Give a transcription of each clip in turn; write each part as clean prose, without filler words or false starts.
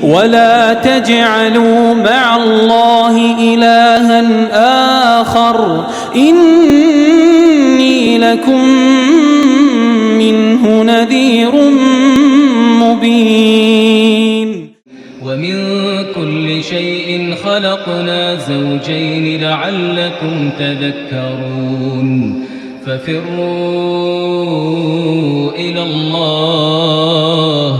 ولا تجعلوا مع الله إلها آخر إني لكم منه نذير مبين. ومن كل شيء خلقنا زوجين لعلكم تذكرون. ففروا إلى الله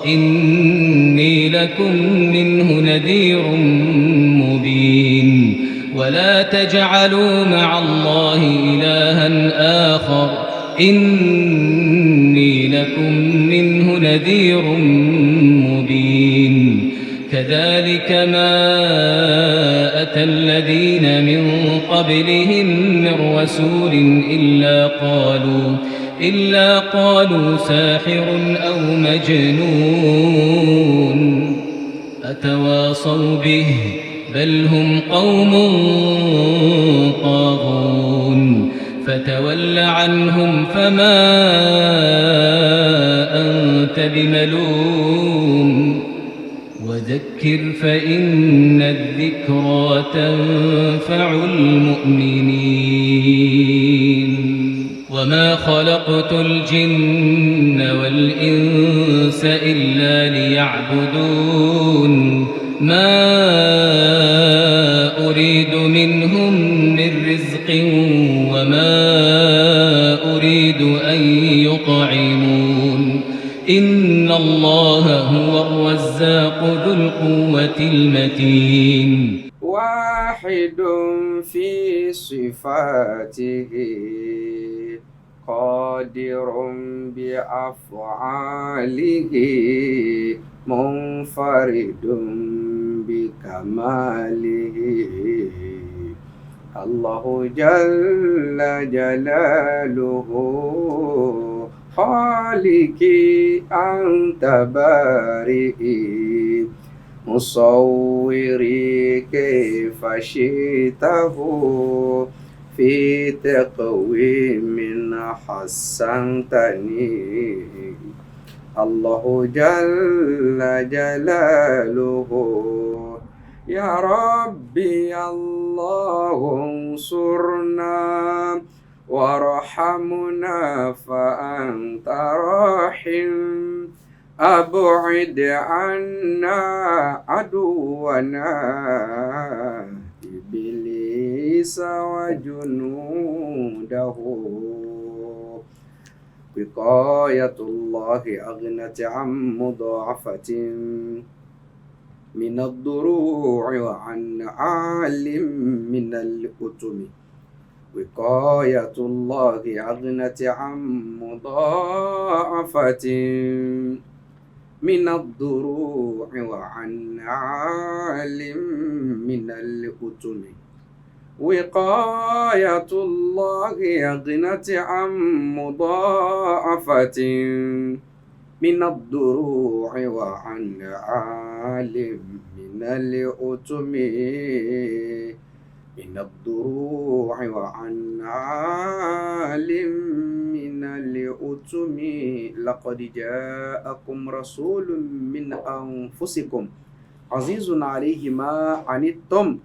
إني لكم منه نذير مبين. ولا تجعلوا مع الله إلها آخر إني لكم منه نذير مبين. كذلك ما أتى الذين من قبلهم من رسول إلا قالوا ساحر أو مجنون. أتواصوا به بل هم قوم طاغون. فتول عنهم فما أنت بملوم. وذكر فإن الذكرى تنفع المؤمنين. وما خلقت الجن والإنس إلا ليعبدون. ما أريد منهم من رزق وما أريد أن يطعمون. إن الله هو الرزاق ذو القوة المتين. واحد في صفاته قادر بأفعاله منفرد بكماله. الله جل جلاله خالقي أنت بارئي مصوري كيف شئته في تقويم حسنتني. الله جل جلاله يا ربي الله انصرنا وارحمنا فأنت راحم. أبعد عنا عدونا إبليس وجنوده. وقاية الله أغنت عن مضاعفة من الضروع وعن عال من الأتم. وقاية الله أغنت عن مضاعفة من الضروع وعن عال من الأتم. وقاية الله أغنت عن مضاعفة من الضروع وعن عال من الأتم. من الضروع وعن عال من الأتم. لقد جاءكم رسول من أنفسكم عزيز عليه ما عنتم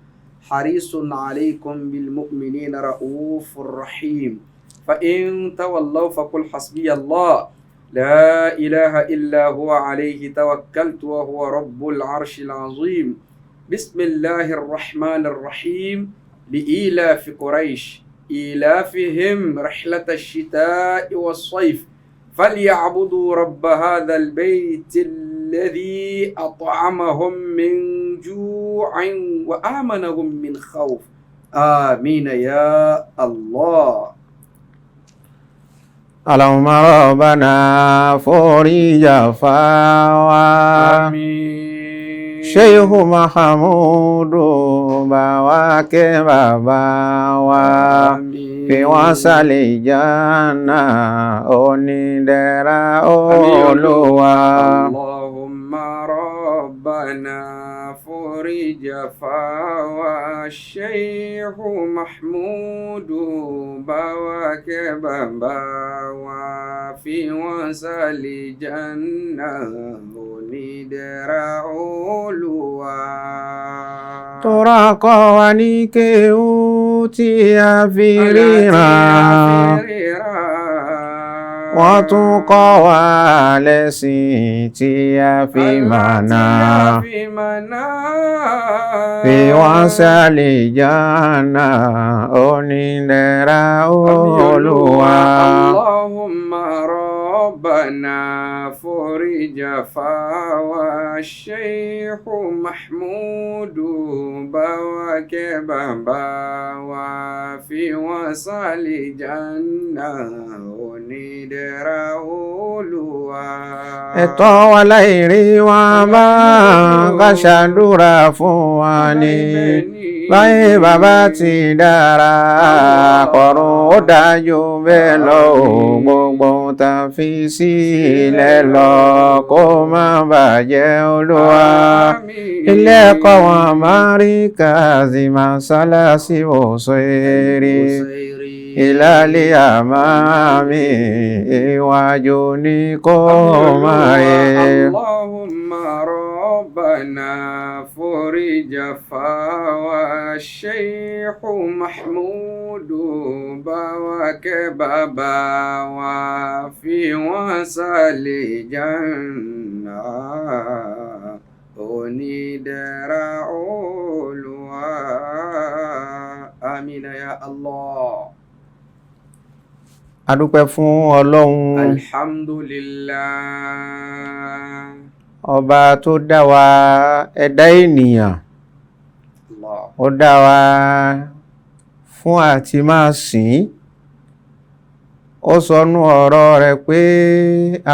حريص عليكم بالمؤمنين رؤوف رحيم. فإن تولوا فقل حسبي الله لا إله إلا هو عليه توكلت وهو رب العرش العظيم. بسم الله الرحمن الرحيم. لإيلاف قريش إيلافهم رحلة الشتاء والصيف فليعبدوا رب هذا البيت الذي أطعمهم من جوع وآمنهم من خوف. آمين يا الله. اللهم ربنا foríjà fáwa. آمين. Sheikh Mahamudu bá wa kẹ́ bàbá wa. آمين. Fi wọ́n sálẹ̀ jánà onídẹ̀ra Olúwa. اللهم ربنا ربنا فرج فاوى الشيخ محمود بواك بابا في وصل جنة onídẹ̀ra Olúwa. Tóra kọ́ wa ní kéwú tí a fi ríran. Wọ́n tún kọ́ wa lẹ́sìn tí a fi mọ̀nà. Fi wọ́n sálì jánà onídẹ̀ra Olúwa. Allahumma rabbana furija fawa Sheikh Mahmudu bawake bàbá wa fi wọ́n sálì jánà onídẹ̀ra Olúwa. Ẹ̀tọ́ wa láìrí wọn bá ká ṣàdúrà fún wa ní. Báyé bàbá ti dára, kọ̀run ó dájú bẹ́ẹ̀ lọ ò, gbogbo tá a fi sílẹ̀ lọ kó má bàjẹ́ Olúwa. Ilé ẹ̀kọ́ wọn máa rí kàzí màsálásí òṣèré. Ìlàlẹ̀ àmàmì iwájú ní kó máa rí. Allahumma rabbana furija fawa Sheikh Mahmudu bawake bàbá wa fi wọ́n sálẹ̀ jannah onídẹ̀ra Olúwa. Amina ya Allah. A dúpẹ́ fún Ọlọ́run. Alhamdulillah. Ọba tó dá wa ẹ̀dá ènìyàn. Allah. Ó dá wa fún àti máa sìn. Ó sọnú ọ̀rọ̀ rẹ̀ pé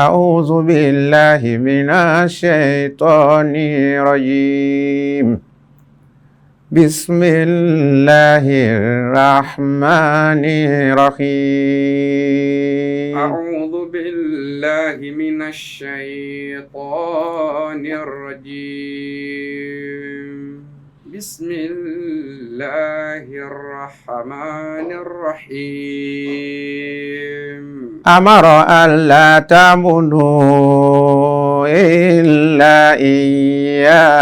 a'udhu billahi minash shaitani rajim. Bismillahir rahmanir rahim. أعوذ بالله من الشيطان الرجيم. بسم الله الرحمن الرحيم. أمر ألا تعبدوا إلا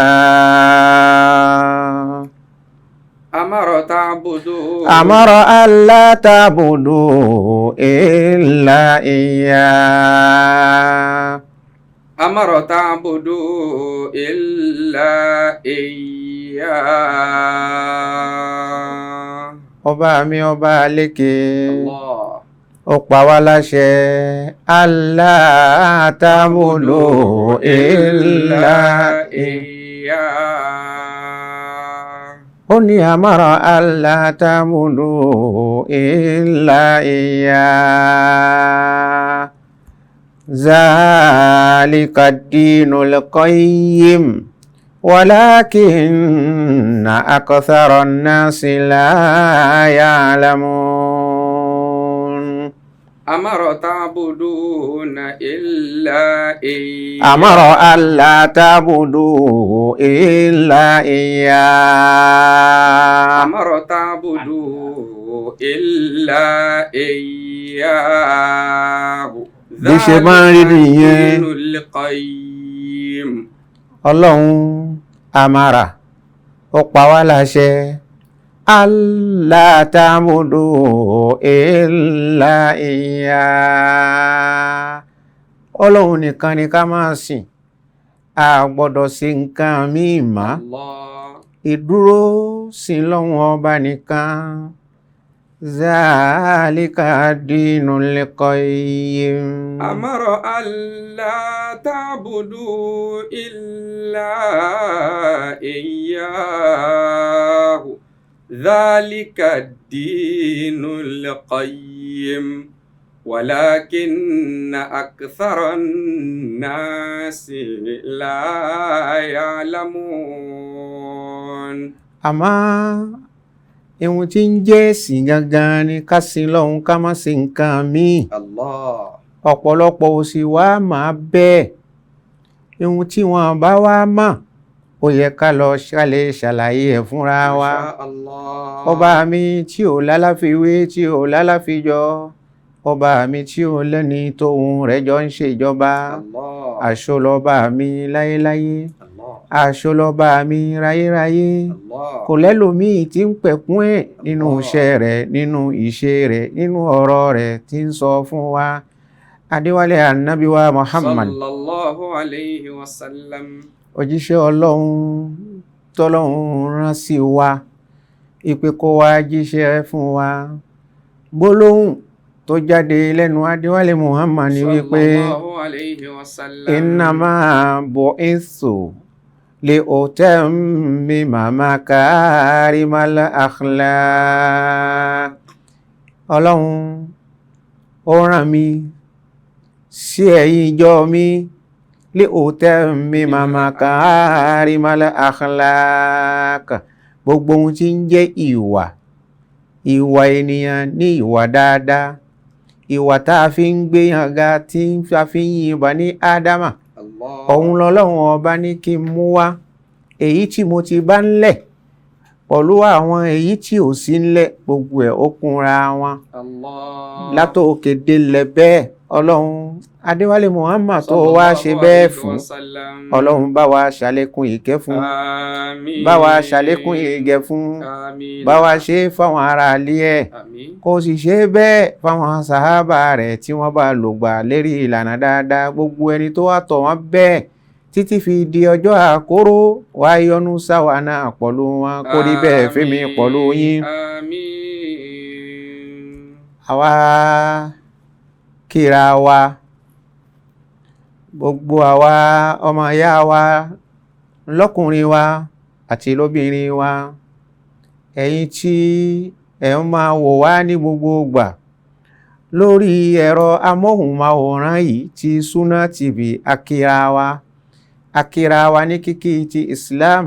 إياه. أمر تعبدوا. أمر ألا تعبدوا إلا إياه. أمر تعبدوا إلا إياه. Ọba mi, ọba àlékè, الله. ó pa wá láṣẹ ألا تعبدوا إلا إياه. Ó ní أمر ألا تعبدوا إلا إياه. ذلك الدين القيم ولكن أكثر الناس لا يعلمون. أمر تعبدون إلا إياه. أمر ألا تعبدوا إلا إياه. أمر تعبدوا إلا إياه. Bí ṣe máa ń rí nìyẹn. الدين القيم. Ọlọ́run amara, ó pa wá láṣẹ ألا تعبدوا إلا إياه. Ọlọ́run nìkan ni ká máa sìn, a gbọ́dọ̀ sí nǹkan míì mọ́. Allah. Ìdúró sí lọ́wọ́n ọba nìkan. ذلك الدين القيم. أمر ألا تعبدوا إلا إياه. ذلك الدين القيم ولكن أكثر الناس لا يعلمون. Àmọ́ ihun tí ń jẹ́ ẹ̀sìn gangan ni ká sin lọ́hun, ká má sin nǹkan míì. Allah. Ọ̀pọ̀lọpọ̀ ò sì wá máa bẹ́ẹ̀. Ihun tí wọ́n bá wá mọ̀ Ó yẹ ká lọ ṣàlẹ̀ ṣàlàyé ẹ̀ fúnra wa. Masha Allah. Ọba mi tí ò lálàfiwé, tí ò lálàfijọ, ọba mi tí ò lẹ́ni tóun rẹ̀ jọ ń ṣèjọba. Allah. Àṣọ lọ́ba mi láyéláyé, Allah. àṣọ lọ́ba mi ráyéráyé. Allah. Kò lẹ́lòmíì tí ń pẹ̀kún ẹ̀ nínú Allah. iṣẹ́ rẹ̀, nínú ìṣe rẹ̀, nínú ọ̀rọ̀ rẹ̀ tí ń sọ fún wa. Adéwálé Ànábì wa Muhammad, Sallallahu alayhi wa sallam. òjíṣẹ́ Ọlọ́run tọ́lọ́run rán sí wa, ìpè kó wá jíṣẹ́ fún wa. Gbólóhùn tó jáde lẹ́nu Adéwálé Muhammad ni wípé Sallallahu alayhi wa sallam. innama bu'ithu li utammima makarimal akhlaq. Ọlọ́run ó rán mi sí ẹ̀yin ìjọ mi, li utammima makarimal akhlaq, gbogbo ohun tí ń jẹ́ ìwà, ìwà ènìyàn ní ìwà dáadáa, ìwà tá a fi ń gbéyàn ga, tí a fi ń yìnbọn ní Ádámà. Allah. Òun lọ́lọ́run ọba ní kí n mú wá, èyí tí mo ti bá ńlẹ̀ pẹ̀lú àwọn èyí tí ò sí ńlẹ̀, gbogbo ẹ̀ ó kúnra wọn. Allah. Látòkè délẹ̀ bẹ́ẹ̀, Ọlọ́run Adéwálé Muhammad tó wá ṣe Sallallahu bẹ́ẹ̀ alayhi fún, wa sallam. Ọlọ́run bá wa ṣàlékún ìkẹ́ fún, Àmín. bá wa ṣàlékún ìgẹ̀ fún, Àmín. bá wa ṣe fáwọn ará ilé ẹ̀, Àmín. kó sì ṣe bẹ́ẹ̀ fáwọn sàhábà rẹ̀ tí wọ́n bá lògbà lérí ìlànà dáadáa, gbogbo ẹni tó wá tọ̀ wọ́n bẹ́ẹ̀ títí fi di ọjọ́ àkóró, wá yọ́nú sáwa náà pọ̀lú wọn, kó rí bẹ́ẹ̀ fẹ́mi pọ̀lú yín. Àmín. Àwa kíra wa, gbogbo àwa ọmọ ìyá wa lọ́kùnrin wa àti lóbìnrin wa, ẹ̀yin tí ẹ̀ ń máa wò wá ní gbogbo ìgbà lórí ẹ̀rọ amóhùnmáwòrán yìí ti Sunna TV, akíra wa, akíra wa ní kíkí ti Islam.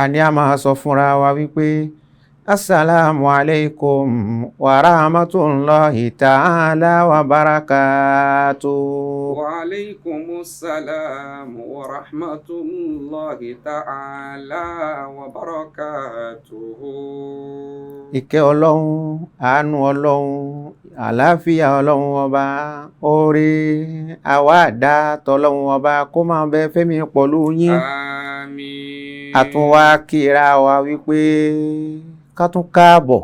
Àní a máa sọ fúnra wa wípé assalamu alaikum wa rahmatullahi ta'ala wa barakatuh. Wa alaikumus salam wa rahmatullahi ta'ala wa barakatuhu. Ìkẹ́ Ọlọ́run, àánú Ọlọ́run, àlàáfíà Ọlọ́run ọba, oore àwa àdá tọlọ́run ọba kó máa bẹ fẹ́mi pọ̀lú yín. Àmín. A tún wá kíra wa wípé ká tún káàbọ̀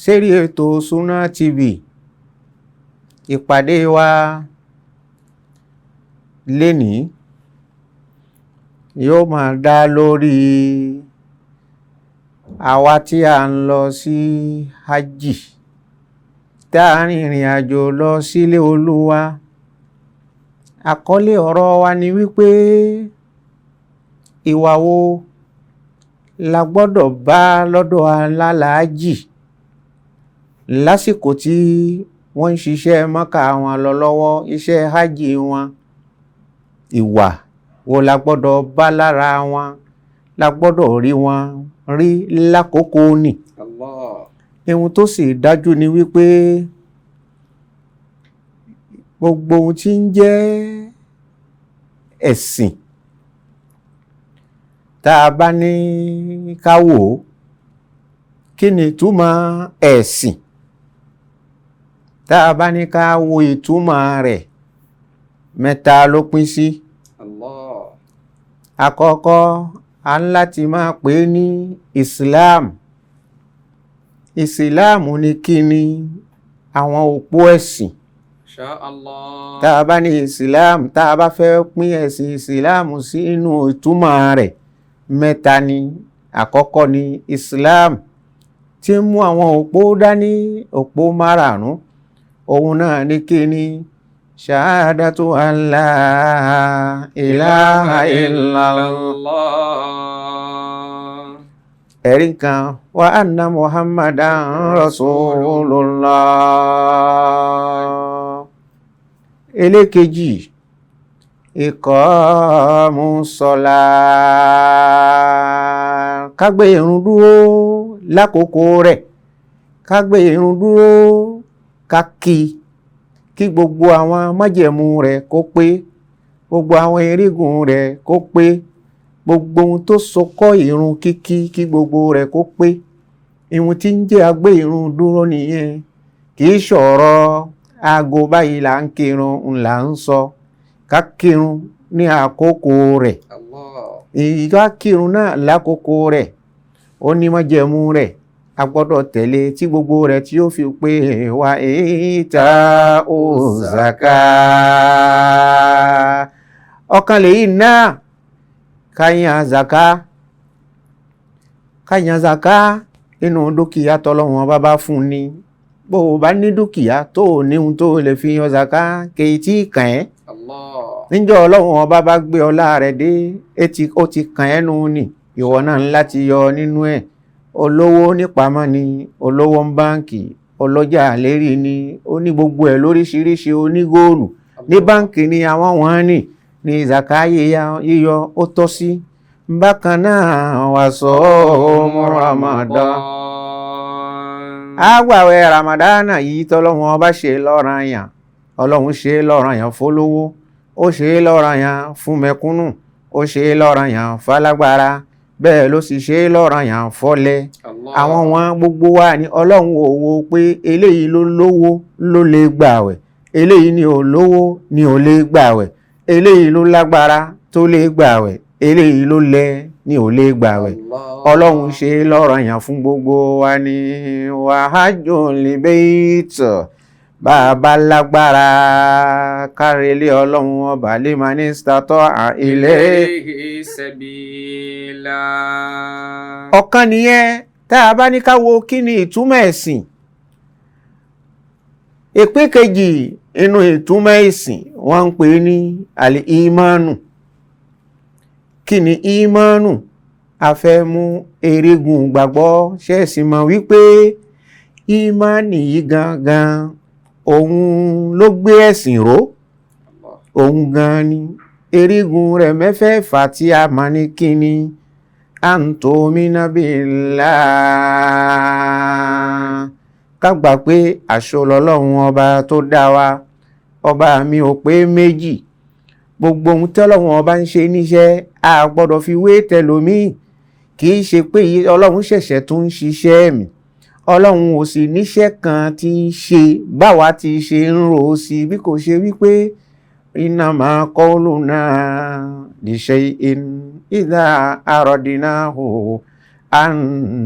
sérí ètò Sunna TV. Ìpàdé wa lénìí yóò máa dá lórí àwa tí a ń lọ sí hajj, tá a rìnrìn àjò lọ sílé Olúwa. Àkọlé ọ̀rọ̀ wa ni wípé ìwà wo la gbọ́dọ̀ bá lọ́dọ̀ alálàájì lásìkò tí wọ́n ń ṣiṣẹ́ Mọ́kà wọn lọ lọ́wọ́, iṣẹ́ hajj wọn. Ìwà wo la gbọ́dọ̀ bá lára wọn, la gbọ́dọ̀ rí wọn rí lákòókò nì? Allah. Ohun tó sì dájú ni wípé gbogbo ohun tí ń jẹ́ ẹ̀sìn, tá a bá ní ká wò ó, kí ni ìtumọ̀ ẹ̀sìn? Tá a bá ní ká wo ìtumọ̀ rẹ̀, mẹ́ta ló pín sí. Allah. Àkọ́kọ́, a ń láti máa pè é ní Islam. Islam ní kí ni? Àwọn òpó ẹ̀sìn. Insha Allah. Tá a bá ní Islam, tá a bá fẹ́ pín ẹ̀sìn Islam sí inú ìtumọ̀ rẹ̀, mẹ́ta ni. Àkọ́kọ́ ni Islam tí ń mú àwọn òpó dání, òpó márààrún. Òun náà ní kí ni? Ṣahadatu an la ilaha illallah. Ẹ̀rí kan, wa anna Muhammadan rasulullah. Elékejì, iqamu sọlá, ká gbé ìrun dúró lákòókò rẹ̀, ká gbé ìrun dúró, ká kí kí gbogbo àwọn májẹ̀mú rẹ̀ kó pé, gbogbo àwọn erigun rẹ̀ kó pé. Gbogbo ohun tó so kọ́ ìrun kíkí, kí gbogbo rẹ̀ kó pé. Ìhun tí ń jẹ́ agbé ìrun dúró nìyẹn. Kì í ṣọ̀rọ̀ aago báyìí là ń kírun ń là ń sọ. Ká kírun ní àkókò rẹ̀. Allah. Ìyá kírun náà lákòókò rẹ̀, ó ní májẹ̀mú rẹ̀, a gbọ́dọ̀ tẹ̀lé tí gbogbo rẹ̀ tí ó fi pé. Wa ìta òzàká, ọ̀kan lèyí náà, káyàn zaka, káyàn zaka nínú dúkìá tọ́lọ́wọ́n bá bá fún ni. Bó o bá ní dúkìá tó o ní ohun tó o lè fi yan zaka, kèyí tí kàn ẹ́. Allah. Níjọ́ Ọlọ́run Ọba bá gbé ọlá rẹ̀ dé, etí ó ti kàn ẹ́ nù ni, ìwọ náà ń láti yọ nínú ẹ̀. Olówó nípamọ́ ni, olówó ń báǹkì, ọlọ́jà lérí ni, ó ní gbogbo ẹ̀ lóríṣiríṣi, onígóòlù ní báǹkì ni, àwọn wọ́n ní ní zaka yíyọ ó tọ́ sí. Bákan náà, wà sọ ọmọ Ramadan, àgbàwẹ̀ Ramadana yìí tọ́lọ́run Ọba ṣe lọ́ranyàn. Ọlọ́run ṣe lọ́ranyàn fólówó, ó ṣe é lọ́ranyàn fún mẹ̀kúnnù, ó ṣe é lọ́ranyàn fálágbára, bẹ́ẹ̀ ló sì ṣe é lọ́ranyàn fọ́lẹ. Allah. Àwọn wọn gbogbo wa ni Ọlọ́run ò wo pé eléyìí ló lówó ló lè gbàwẹ̀, eléyìí ni ò lówó ni ò lè gbàwẹ̀, eléyìí ló lágbára tó lè gbàwẹ̀, eléyìí ló lẹ ni ò lè gbàwẹ̀. Allah. Ọlọ́run ṣe é lọ́ranyàn fún gbogbo wa ní. Wàhájò lè bá a lágbára kárẹ́lé Ọlọ́run Ọba lè máa ní sátọ́ ilé. Ilayhi sabila. Ọ̀kan nìyẹn. Tá a bá ní ká wo kí ni ìtumọ̀ ẹ̀sìn, ìpín kejì inú ìtumọ̀ ẹ̀sìn, wọ́n ń pè ní àlì-ìmánu. Kí ni ìmánu? A fẹ́ mú erigun gbàgbọ́ ṣẹ́ẹ̀sì mọ̀ wípé ìmánì yìí gangan, òun ló gbé ẹ̀sìn ró. Allah. Òun gan ni erigun rẹ̀ mẹ́fẹ̀ẹ̀fà tí a mọ̀ ní kíni? An tu'mina billah, ká gbà pé àṣọ lọ́lọ́run Ọba tó dá wa. Ọba mi ò pé méjì. Gbogbo ohun tí Ọlọ́run Ọba ń ṣe níṣẹ́, a gbọ́dọ̀ fi wé tẹlòmíì. Kì í ṣe pé Ọlọ́run ṣẹ̀ṣẹ̀ tún ń ṣiṣẹ́ mi. Ọlọ́run ò sì níṣẹ́ kan tí ń ṣe báwa ti ṣe ń rò ó sí, bí kò ṣe wípé innama qawluna li shay'in idha aradnahu an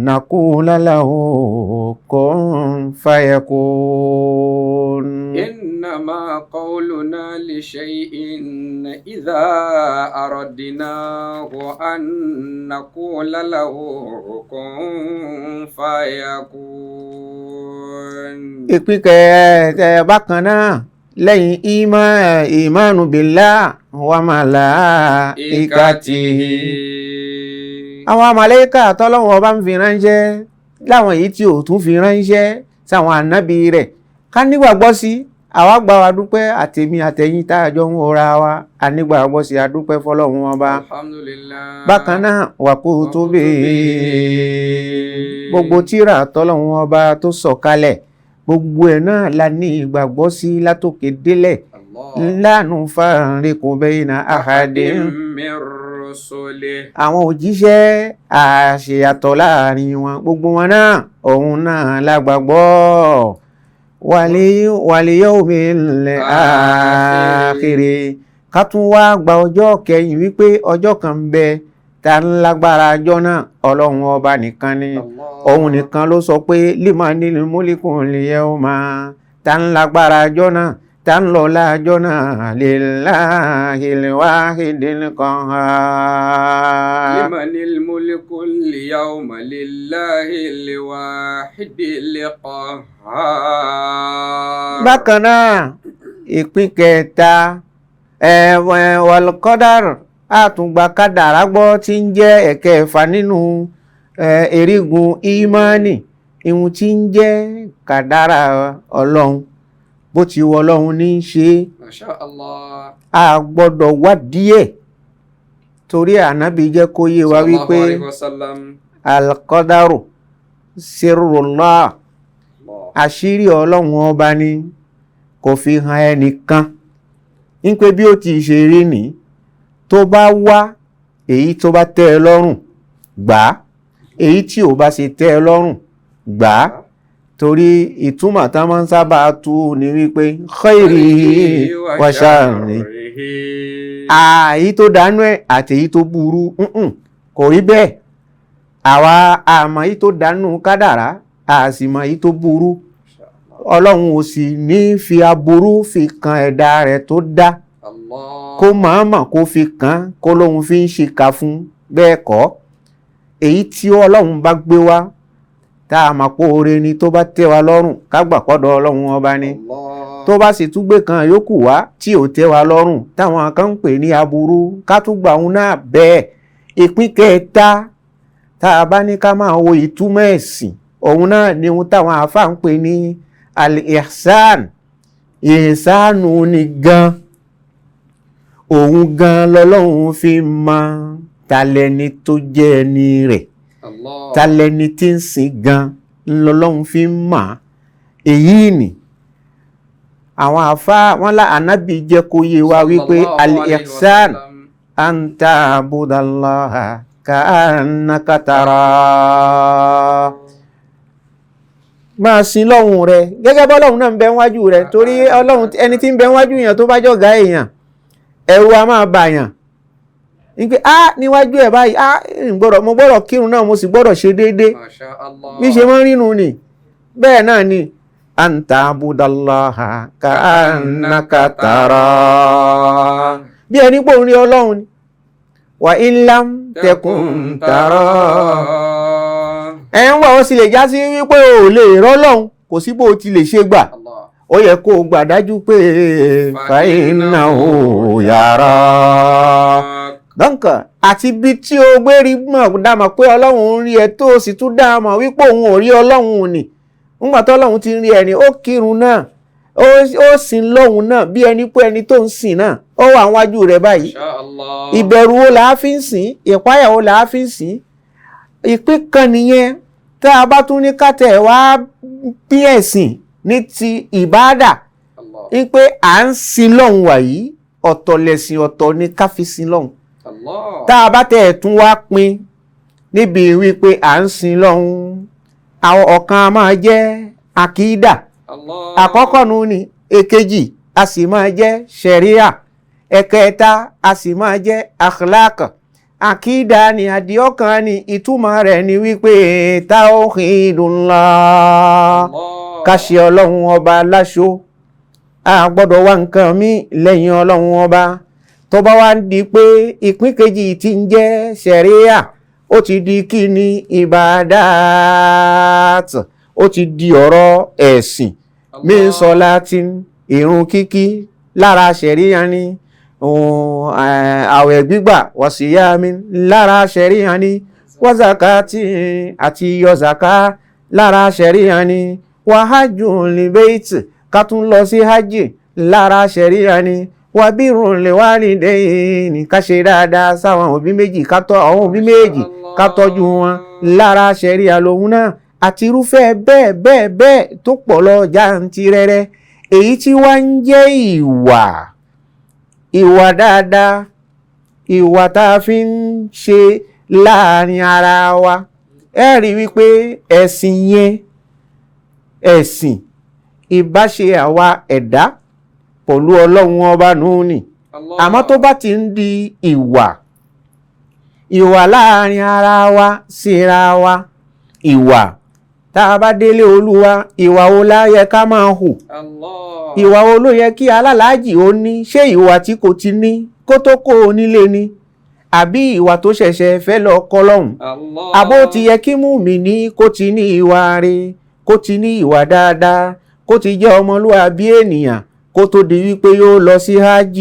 naqula lahu kun fayakun. إنما قولنا لشيء إذا أردناه أن نقول له كن فيكون. Ìpín kẹ̀ẹ́ bákan náà lẹ́yìn ìmánu billah wa malaikatihi. Àwọn màláíkà tọ́lọ́wọ́ ọba ń fi ránṣẹ́, láwọn èyí tí ò tún fi ránṣẹ́ sáwọn ànábì rẹ̀, ká nígbàgbọ́ sí. Àwa gbà wá dúpẹ́, àtèmi àtẹ̀yìn tá a jọ ń wọra wa, a nígbàgbọ́ sí, a dúpẹ́ fọlọ́run Ọba. Alhamdulillah. Bákan náà, wa kutubi, gbogbo tírà tọ́lọ́run Ọba tó sọ̀kalẹ̀, gbogbo ẹ̀ náà la ní ìgbàgbọ́ sí látòkè délẹ̀. Allah. La nufarriqu bayna ahadin min rusulihi. Àwọn òjíṣẹ́, àṣeyàtọ̀ láàrin wọn. Gbogbo wọn náà, òun náà lágbàgbọ́. Wal yawmil akhir, ká tún wá gba ọjọ́ kẹyìn wípé ọjọ́ kan ń bẹ. Ta ń lágbára ọjọ́ náà? Ọlọ́run Ọba nìkan ni. Allah. Òun nìkan ló sọ pé limanil mulkul yawma. Ta ń lágbára ọjọ́ náà? Ta ń lọ́lá ọjọ́ náà? Lillahil wahidil qahhar. Limanil mulkul yawma lillahil wahidil qahhar. Bákan náà, ìpín kẹta, wal qadar, àtúngbà kádàrá gbọ́, tí ń jẹ́ ẹ̀kẹfà nínú erigun ìmánì. Ìhun tí ń jẹ́ kádàrá Ọlọ́run, bó ti wọ Ọlọ́run ní í ṣe. Masha Allah. A gbọ́dọ̀ wádìí ẹ̀, torí Ànábì jẹ́ kó yé wa Sallallahu wípé alayhi wa sallam. Alqadaru sirrullah. Allah. Àṣírí Ọlọ́run Ọba ni, kò fi hàn ẹnìkan ní pé bí ó ti ṣe rí ní tó bá wá. Èyí tó bá tẹ́ ẹ lọ́rùn gbà á, èyí tí ò bá ṣe tẹ́ ẹ lọ́rùn gbà á, torí ìtumọ̀ tá máa ń sábà tú ni wípé khairihi wa sharrihi, èyí tó dánú ẹ̀ àti èyí tó burú. Kò rí bẹ́ẹ̀. Àwa àmọ́ èyí tó dánú kádàrá, a sì mọ̀ èyí tó burú. Ọlọ́run ò sì ní fi aburú fi kan ẹ̀dá rẹ̀ tó dá, kó mọ̀ọ́mọ̀ kó fi kàn kó lóun fi ń ṣìkà fún. Bẹ́ẹ̀ kọ́, èyí tí Ọlọ́run bá gbé wá tá a mọ̀ pé oore ni, tó bá tẹ́ wa lọ́rùn, ká gbà pọ́dọ̀ Ọlọ́run ọba ni. Tó bá sì tún gbé kan yòókù wá tí ò tẹ́ wa lọ́rùn, táwọn kan ń pè ní aburú, ká tún gbà òun náà bẹ́ẹ̀. Ìpín kẹta tá a bá ní ká máa wo ìtumọ̀ ẹ̀sìn, òun náà ni ohun táwọn àáfàá ń pè ní al-ihsan. Ihsanu ni gan, òun gan lọ́lọ́run fi mọ talẹ́ni tó jẹ́ ẹni rẹ̀, talẹ́ni tí ń sìn gan lọ́lọ́run fi mọ̀. Èyí ni àwọn àfáà wọn lá ànábì jẹ́ kó yé wa wípé al-ihsan an ta'budallaha ka'annaka tara, máa sin lọ́hùn rẹ gẹ́gẹ́ bọ́lọ́hùn náà ń bẹ wájú rẹ, torí ọlọ́hun ẹni tí ń bẹ wájú yẹn tó bá jọ̀gá èèyàn, ẹ̀rù a máa bàyàn wípé á níwájú ẹ̀ báyìí, á mo gbọ́dọ̀ kírun náà, mo sì gbọ́dọ̀ ṣe déédéé bí ṣe máa ń rínu ni. Bẹ́ẹ̀ náà ni an ta'budallaha ka'annaka tara, bí ẹni pò ń rí ọlọ́run ni, wa in lam takun tara, ẹ̀ ń wà ó sì lè já sí wípé o lè rọ́lọ́run, kò sí bó o ti lè ṣe gbà, ó yẹ kó o gbà dájú pé fa innahu yarak. Donc àti bí tí o gbé rí mọ̀ dámọ̀ pé ọlọ́run ń rí ẹ, tó o sì tún dámọ̀ wípé òun ò rí ọlọ́run ni. Nígbà tó ọlọ́run ti rí ẹni, ó kírun náà, ó sìn lọ́hùn náà bí ẹni pé ẹni tó ń sìn náà ó wà wájú rẹ̀ báyìí. Ìbẹ̀rù wo là á fi ń sìn, ìpáyà wo là á fi ń sìn? Ìpín kan nìyẹn. Tá a bá tún ní kátẹ̀ wá bí ẹ̀sìn ní ti ìbáàdà, wípé à ń sin lọ́hùn wàyí, ọ̀tọ̀ lẹ̀sìn, ọ̀tọ̀ ni ká fi sin lọ́hùn. Tá a bá tẹ̀ tún wá pín níbi wípé à ń sin lọ́hùn, àwọn ọ̀kan a máa jẹ́ àkídà àkọ́kọ́ nu ni, èkejì a sì máa jẹ́ ṣẹ̀ríà, ẹ̀kẹta a sì máa jẹ́ akhlaq. Àkídà ni àdìọ́kàn ni, ìtumọ̀ rẹ̀ ni wípé tawhidullah, ká ṣe ọlọ́run ọba láṣo, a gbọ́dọ̀ wá nǹkan mí lẹ́yìn ọlọ́run ọba. Tó bá wá ń di pé ìpín kejì tí ń jẹ́ ṣẹ̀ríà, ó ti di kí ni ìbàdàt, ó ti di ọ̀rọ̀ ẹ̀sìn. Min sọlátin, ìrun kíkí lára ṣẹ̀ríà ni, àwẹ̀ gbígbà, wàsíyàmí lára ṣẹ̀ríà ni, wàzàkàtì àti yọzàká lára ṣẹ̀ríà ni, wàhájùn lìbẹ́ẹ̀tì ká tún lọ sí hajj lára ṣẹ̀ríà ni, wàbírùn lèwálìdẹ́yìn ká ṣe dáadáa sáwọn òbí méjì, ká tọ́ àwọn òbí méjì ká tọ́jú wọn lára ṣẹ̀ríà lòun náà, àti irúfẹ́ bẹ́ẹ̀ bẹ́ẹ̀ bẹ́ẹ̀ tó pọ̀ lọ jàǹtìrẹrẹ. Èyí tí wá ń jẹ́ ìwà, ìwà dáadáa, ìwà tá a fi ń ṣe láàrin ara wa, ẹ rí wípé ẹ̀sìn yẹn, ẹ̀sìn ìbáṣe àwa ẹ̀dá pẹ̀lú ọlọ́run ọba nù ni. Àmọ́ tó bá ti ń di ìwà, ìwà láàrin ara wa síra wa, ìwà tá a bá délé olúwa, ìwà wo la yẹ ká máa hù? Ìwà wo ló yẹ kí alálàájì ó ní? Ṣé ìwà tí kò ti ní kó tó kó o nílé ni, àbí ìwà tó ṣẹ̀ṣẹ̀ fẹ́ lọ kọ́ lọ́hùn? Àbó ti yẹ kí mùmíní kó ti ní ìwà rẹ̀, kó ti ní ìwà dáadáa, kó ti jẹ́ ọmọlúwàbí ènìyàn kó tó di wípé yóò lọ sí hajj.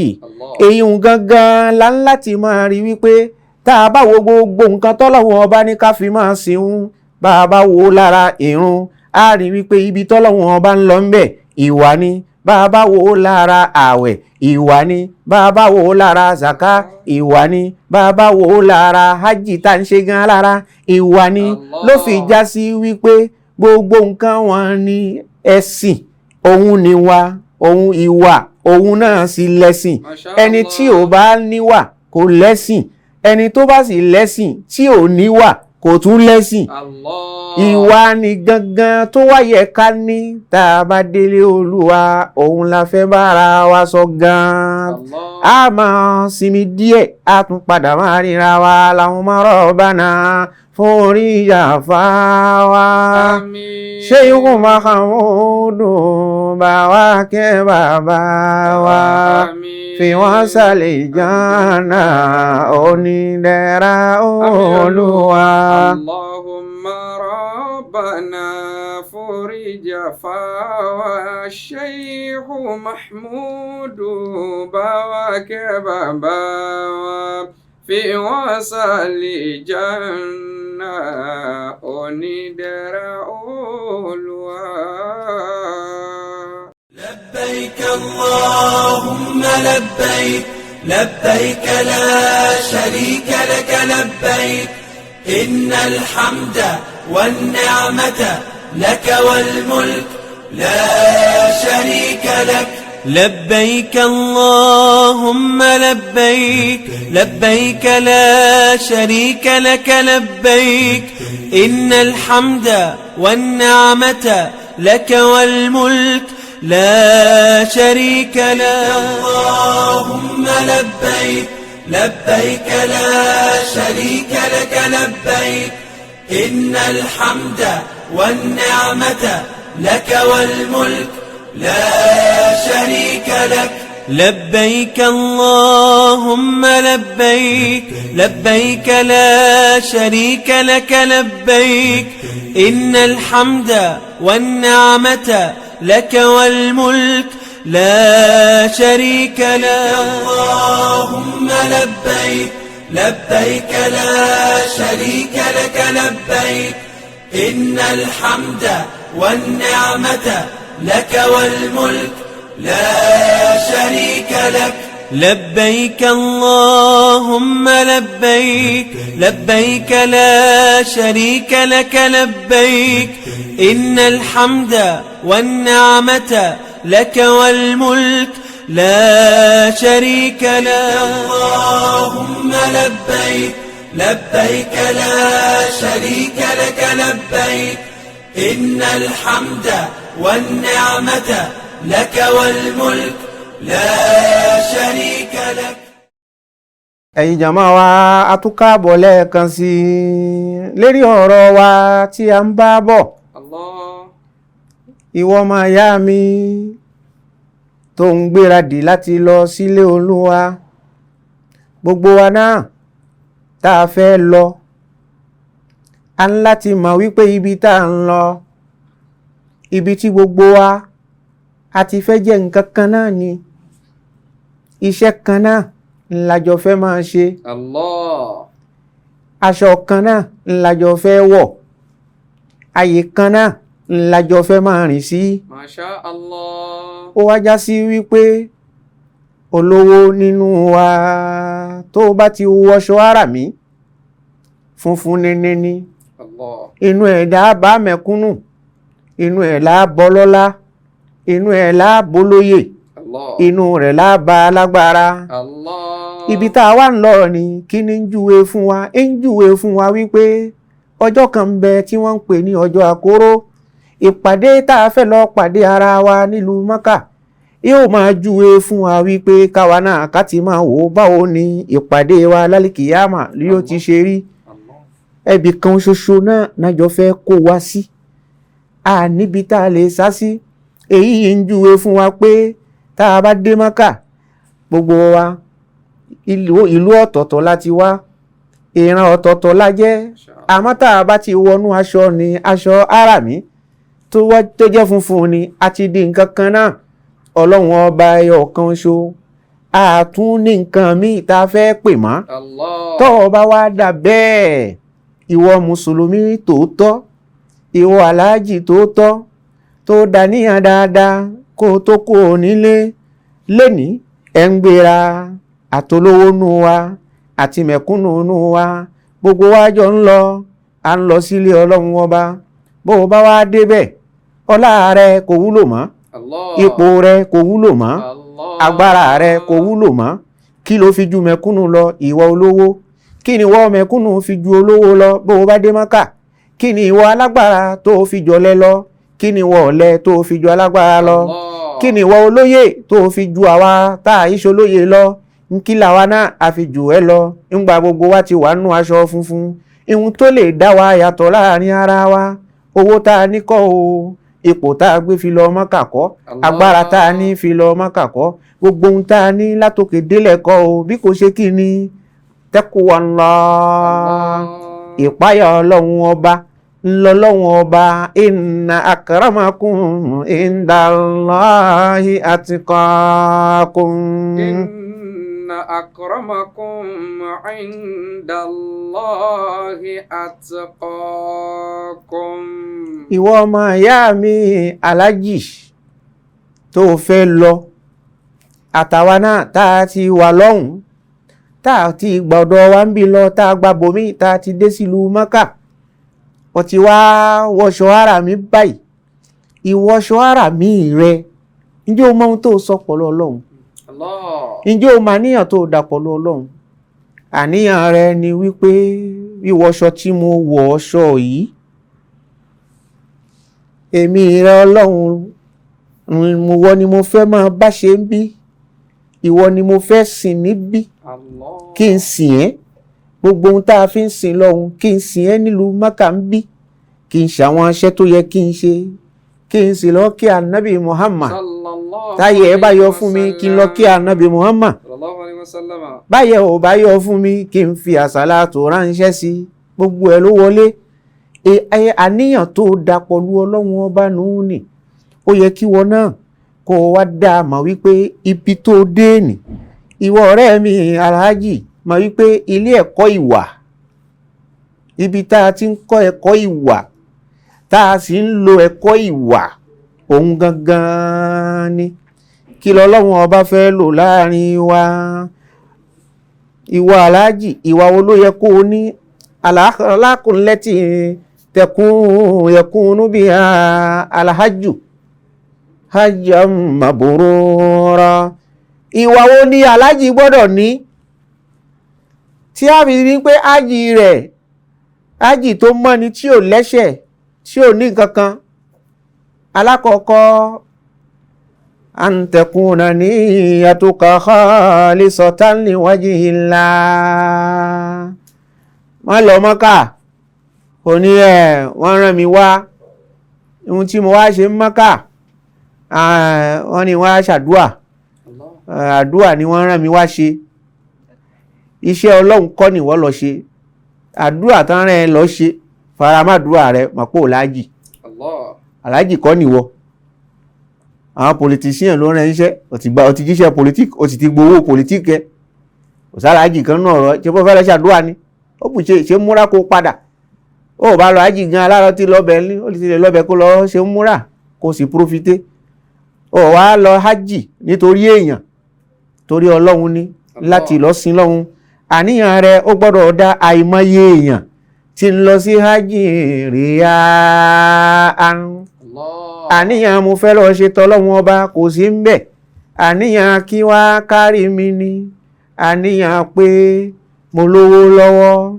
Èyí ń gangan la ń láti máa rí wípé tá a bá wo gbogbo nǹkan tọ́lọ́hun ọba ní ká fi máa sìn, bá a bá wo lára ìrun, á rí wípé ibi tọ́lọ́hun ọba ń lọ ń bẹ̀ ìwà ni. Bá a bá wo lára àwẹ̀, ìwà ni. Bá a bá wo lára zaka, ìwà ni. Bá a bá wo lára hajj tá ń ṣe gan lára, ìwà ni. Ló fi já sí wípé gbogbo nǹkan wọn ni ẹ̀sìn, òun ni wa, òun ìwà, òun náà sì lẹ́sìn. Ẹni tí ò bá níwà kò lẹ́sìn, Ẹni tó bá sì lẹ́sìn tí ò níwà kò tún lẹ́sìn. Allah. Ìwà ni gangan tó wáyẹ ká ní tá a bá délé Olúwa, òun la fẹ́ bára wa sọ gan-an. Allah. A máa sinmi díẹ̀, a tún padà máa ríra wa làwọn máa rọ̀ bánà fún orí ìyàfá wa. Àmín. Ṣé ikú Mahamudu bá wa kẹ́ bàbá wa, Àmín. fi wọ́n sálẹ̀ jánà onídẹ̀ra Olúwa. اللهم ربنا فرج فاوى الشيخ محمود بواك بابا في وصل جنة onídẹ̀ra Olúwa. لبيك اللهم لبيك، لبيك لا شريك لك لبيك، إن الحمد والنعمة لك والملك لا شريك لك. لبيك اللهم لبيك، لبيك لا شريك لك لبيك، إن الحمد والنعمة لك والملك لا شريك لك. اللهم لبيك، لبيك لا شريك لك لبيك، إن الحمد والنعمة لك والملك لا شريك لك. لبيك اللهم لبيك، لبيك لا شريك لك لبيك، إن الحمد والنعمة لك والملك لا شريك لك. اللهم لبيك، لبيك لا شريك لك لبيك، إن الحمد والنعمة لك والملك لا شريك لك. لبيك اللهم لبيك، لبيك لا شريك لك لبيك، إن الحمد والنعمة لك والملك لا شريك لك. اللهم لبيك، لبيك لا شريك لك لبيك، إن الحمد والنعمة لك والملك لا شريك لك. Ẹ̀yin jàmá wa, a tún káàbọ̀ lẹ́ẹ̀kan sí i lérí ọ̀rọ̀ wa tí a ń bá bọ̀. Allah. Ìwọ ọmọ ìyá mi tó ń gbéradì láti lọ sílé Olúwa, gbogbo wa náà tá a fẹ́ lọ, a ń láti mọ̀ wípé ibi tá a ń lọ, ibi tí gbogbo wa a ti fẹ́ jẹ́ nǹkan kan náà ni, iṣẹ́ kan náà la jọ fẹ́ máa ṣe. Allah. Aṣọ kan náà la jọ fẹ́ wọ̀, àyè kan náà la jọ fẹ́ máa rìn sí. Masha Allah. Ó wá já sí wípé olówó nínú wa tó bá ti wọṣọ ara mi funfun nínní, Allah. inú ẹ̀ dá bá mẹ̀kúnnù, inú ẹ̀ lá bọ́ lọ́lá, inú ẹ̀ lá bólóyè, Allah. inú rẹ̀ lá bá lágbára. Allah. Ibi tá a wá ń lọ ni kí ni ń júwe fún wa? Ń júwe fún wa wípé ọjọ́ kan ń bẹ tí wọ́n ń pè ní ọjọ́ àkóró, ìpàdé tá a fẹ́ lọ pàdé ara wa nílùú Mọ́kà. Yóò máa júwe fún wa wípé káwa náà ká ti máa wò ó, báwo ni ìpàdé wa lálìkìyàmà yóò ti ṣe rí. Allah. Ẹbì kan ṣoṣo náà nájọ fẹ́ kó wa sí, a níbi tá a lè sá sí. Èyí ń júwe fún wa pé tá a bá dé Mọ́kà, gbogbo wa ìlú ọ̀tọ̀ọ̀tọ̀ láti wá, ìran ọ̀tọ̀ọ̀tọ̀ la jẹ́, Masha Allah. àmọ́ tá a bá ti wọnú aṣọ ni aṣọ ara mi tó wá tó jẹ́ funfun ni, a ti di nǹkan kan náà. Ọlọ́run ọba ẹyọ kan ṣo, a tún ní nǹkan míì tá a fẹ́ pè mọ́. Allah. Tọ́ ọ bá wá dà bẹ́ẹ̀, ìwọ mùsùlùmí tòótọ́, ìwọ aláàjì tòótọ́ tó dàníyàn dáadáa kó o tó kó o nílé lẹ́ni, ẹ̀ ń gbéra àtolówó nù wa àti mẹ̀kúnnù nù wa, gbogbo wa jọ ń lọ, à ń lọ sílé Ọlọ́run ọba. Bó o bá wá débẹ̀, ọlá rẹ kò wúlò mọ́, Allah. ipò rẹ kò wúlò mọ́, Allah. agbára rẹ kò wúlò mọ́. Kí ló fi ju mẹ̀kúnnù lọ, ìwọ olówó? Kí ni ìwọ mẹ̀kúnnù fi ju olówó lọ bó o bá dé Mọ́kà? Kí ni ìwọ alágbára tó o fi jọlẹ lọ? Kí ni ìwọ ọ̀lẹ tó o fi ju alágbára lọ? Allah. Kí ni ìwọ olóyè tó o fi ju àwa tá a ìṣe olóyè lọ? Ń kí làwa náà a fi jù ẹ́ lọ? Ńgbà gbogbo wa ti wà nù aṣọ funfun, ihun tó lè dá wa yàtọ̀ láàrin ara wa, owó tá a ní kọ́ o, ipò tá a gbé fi lọ Mọ́kà kọ́, Allah. agbára tá a ní fi lọ Mọ́kà kọ́, gbogbo ohun tá a ní látòkè délẹ̀ kọ́ o, bí kò ṣe kí ni taqwallah, Allah. ìpáyà ọlọ́run ọba ńlọlọ́run ọba. Inna akramakum indallahi atqakum. Inna akramakum indallahi atqakum. Ìwọ ọmọ ìyá mi alájì tó o fẹ́ lọ, àtàwa náà tá a ti wà lọ́hùn, tá a ti gbọ̀dọ̀ wa ń bí lọ, tá a gba bòmí, tá a ti dé sílùú Mọ́kà, ó ti wá wọṣọ ara mi báyìí. Ìwọṣọ ara mi rẹ, ǹjẹ́ o mọ ohun tó sọ pọ̀lú Ọlọ́run? Allah. Ǹjẹ́ o mọ àníyàn tó dà pọ̀lú Ọlọ́run? Àníyàn rẹ ni wípé wíwọṣọ tí mo wọ̀ ọṣọ yìí, èmi rẹ Ọlọ́run mo wọ ni mo fẹ́ máa bá ṣe ń bí, ìwọ ni mo fẹ́ sìn níbí. Allah. Kí n sìn ẹ́, gbogbo ohun tá a fi ń sìn lọ́hùn, kí n sìn ẹ́ nílùú Mọ́kà ń bí, kí n ṣàwọn iṣẹ́ tó yẹ kí n ṣe, kí n sì lọ kí anabi Muhammad. Sallallahu Táyé ẹ bá yọ alayhi fún mi, wa kí n lọ kí sallam. anabi Muhammad. Sallallahu alayhi wa sallam. Báyẹ̀ ò bá yọ fún mi, kí n fi àsálàtù ránṣẹ́ sí, gbogbo ẹ̀ ló wọlé. Àníyàn tó da pọ̀lú Ọlọ́run ọba nù ní, ó yẹ kí wọn náà kó o wá dá a mọ̀ wípé ibi tó dé nì. Ìwọ ọ̀rẹ́ mi alhaji, mọ̀ wípé ilé ẹ̀kọ́ ìwà, ibi tá a ti ń kọ́ ẹ̀kọ́ ìwà, tá a sì ń lo ẹ̀kọ́ ìwà, òun gangan ni kí lọ́lọ́run ọba fẹ́ lò láàrin wa. Ìwà aláàjì, ìwà wo ló yẹ kó o ní? Alákùnlẹ́tì tẹkùn yẹkùnú bí alhajju hajjan mabrura. Ìwà wo ni aláàjì gbọ́dọ̀ ní tí a fi rí pé ájì rẹ̀ ájì tó mọ́ ni, tí ò lẹ́ṣẹ̀, tí ò ní nǹkan kan? Alákọ̀ọ́kọ́, an takuna niyyatuka khalisatan liwajhillah. Má lọ Mọ́kà kò ní ẹ̀ wọ́n rán mi wá, ohun tí mo wá ṣe ń Mọ́kà, wọ́n ní wọ́n á ṣàdúà. Allah. Àdúà ni wọ́n rán mi wá ṣe. Iṣẹ́ Ọlọ́run kọ́ ni wọ́n lọ ṣe, àdúà tán rán ẹ lọ ṣe. Faramádùà rẹ mọ̀pọ̀ láàjì. Allah. Aláàjì kọ́ nìwọ, àwọn politician ló rán iṣẹ́, ó ti gba, ó ti jíṣẹ́ politik, ó sì ti gbowó politik ẹ. Kò sáláàjì kan náà ọ̀rọ̀ ṣe bó fẹ́ lọ ṣàdúrà ni, ó bù ṣe ṣe múra kó padà. Ó bá lọ ájì gan alárọ̀ tí lọ́bẹ̀ ní, ó ti lè lọ́bẹ̀ kó lọ ṣe múra kó sì profite. Ó wá lọ hájì nítorí èèyàn, torí Ọlọ́run ni láti lọ sin lọ́hun. Àníyàn rẹ ó gbọ́dọ̀ dá. Àìmọye èèyàn tí ń lọ sí hájì ríyá Allah. àníyàn mo fẹ́ lọ ṣe tọ́lọ́run ọba kò sí ń bẹ̀, àníyàn kí wá kárí mi ni, àníyàn pé mo lówó lọ́wọ́.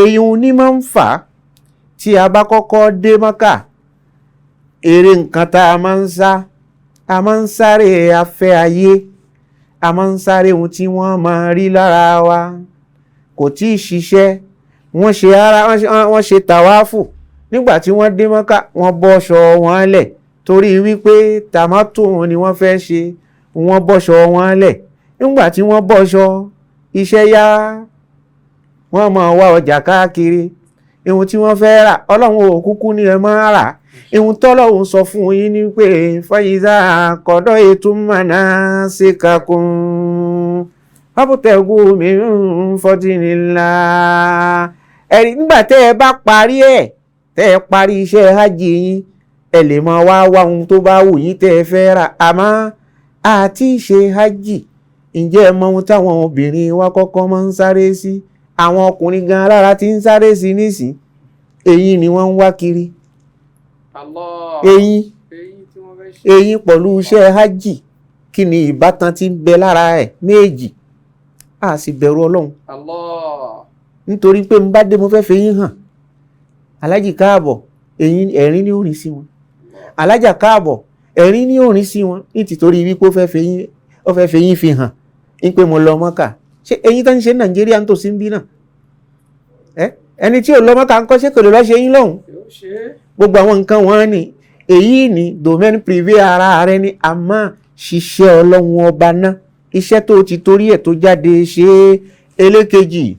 Èyí ní máa ń fà á tí a bá kọ́kọ́ dé Mọ́kà, eré nǹkan tá a máa ń sá, a máa ń sáré afẹ́ ayé, a máa ń sáré ohun tí wọ́n máa rí lára wa. Kò tí ì ṣiṣẹ́, wọ́n ṣe ara wọ́n ṣe tàwáfù. Nígbà tí wọ́n dé Mọ́kà, wọ́n bọ́ṣọ wọn lẹ̀ torí wípé tàmátò ni wọ́n fẹ́ ṣe, wọ́n bọ́ṣọ wọn lẹ̀. Nígbà tí wọ́n bọ́ṣọ, iṣẹ́ yá, wọ́n máa wá ọjà káàkiri ihun tí wọ́n fẹ́ rà. Ọlọ́run ò kúkú ní ẹ máa rà. Ihun tọ́lọ́run sọ fún yín ni pé fàyíṣà kọ̀dọ̀ ètò mọ̀nà síkàkùn fábùtẹ̀gù mi ń fọ́tìnìlá. Ẹ̀rí nígbà tẹ́ ẹ bá parí ẹ̀, tẹ́ ẹ parí iṣẹ́ hajj yín, ẹ lè máa wá wá ohun tó bá wù yín tẹ́ ẹ fẹ́ rà. Àmọ́ àti ṣe hajj, ǹjẹ́ ẹ mọ ohun táwọn obìnrin wa kọ́kọ́ máa ń sáré sí? Àwọn ọkùnrin gan alára ti ń sáré sí nísìn, eyín ni wọ́n ń wá kiri. Allah. Eyín. Eyín tí wọ́n fẹ́ ṣe. Eyín pẹ̀lú iṣẹ́ hajj, kí ni ìbátan ti ń bẹ lára ẹ̀ méjì? A sì bẹ̀rù Ọlọ́run. Allah. Nítorí pé n bá dé, mo fẹ́ fi yín hàn. Alájì káàbọ̀, ẹ̀rín ẹ̀rín ní òrìn sí wọn. Alájà káàbọ̀, ẹ̀rín ní òrìn sí wọn. Ní tìtorí wípé ó fẹ́ fi yín fi hàn ní pé mo lọ Mọ́kà. Ṣé eyín tó ń ṣe ní Nàìjíríà ń tòsí ń bí náà? Ẹ ẹni tí ò lọ Mọ́kà ń kọ́, ṣé kò lè lọ́ ṣe yín lọ́hùn? Yóò ṣe é. Gbogbo àwọn nǹkan wọn ni èyí ni domaine privé ara rẹ ni. Àmọ́ ṣiṣẹ́ Ọlọ́run Ọba náà, iṣẹ́ tó ti torí ẹ̀ tó jáde ṣe é. Elékejì,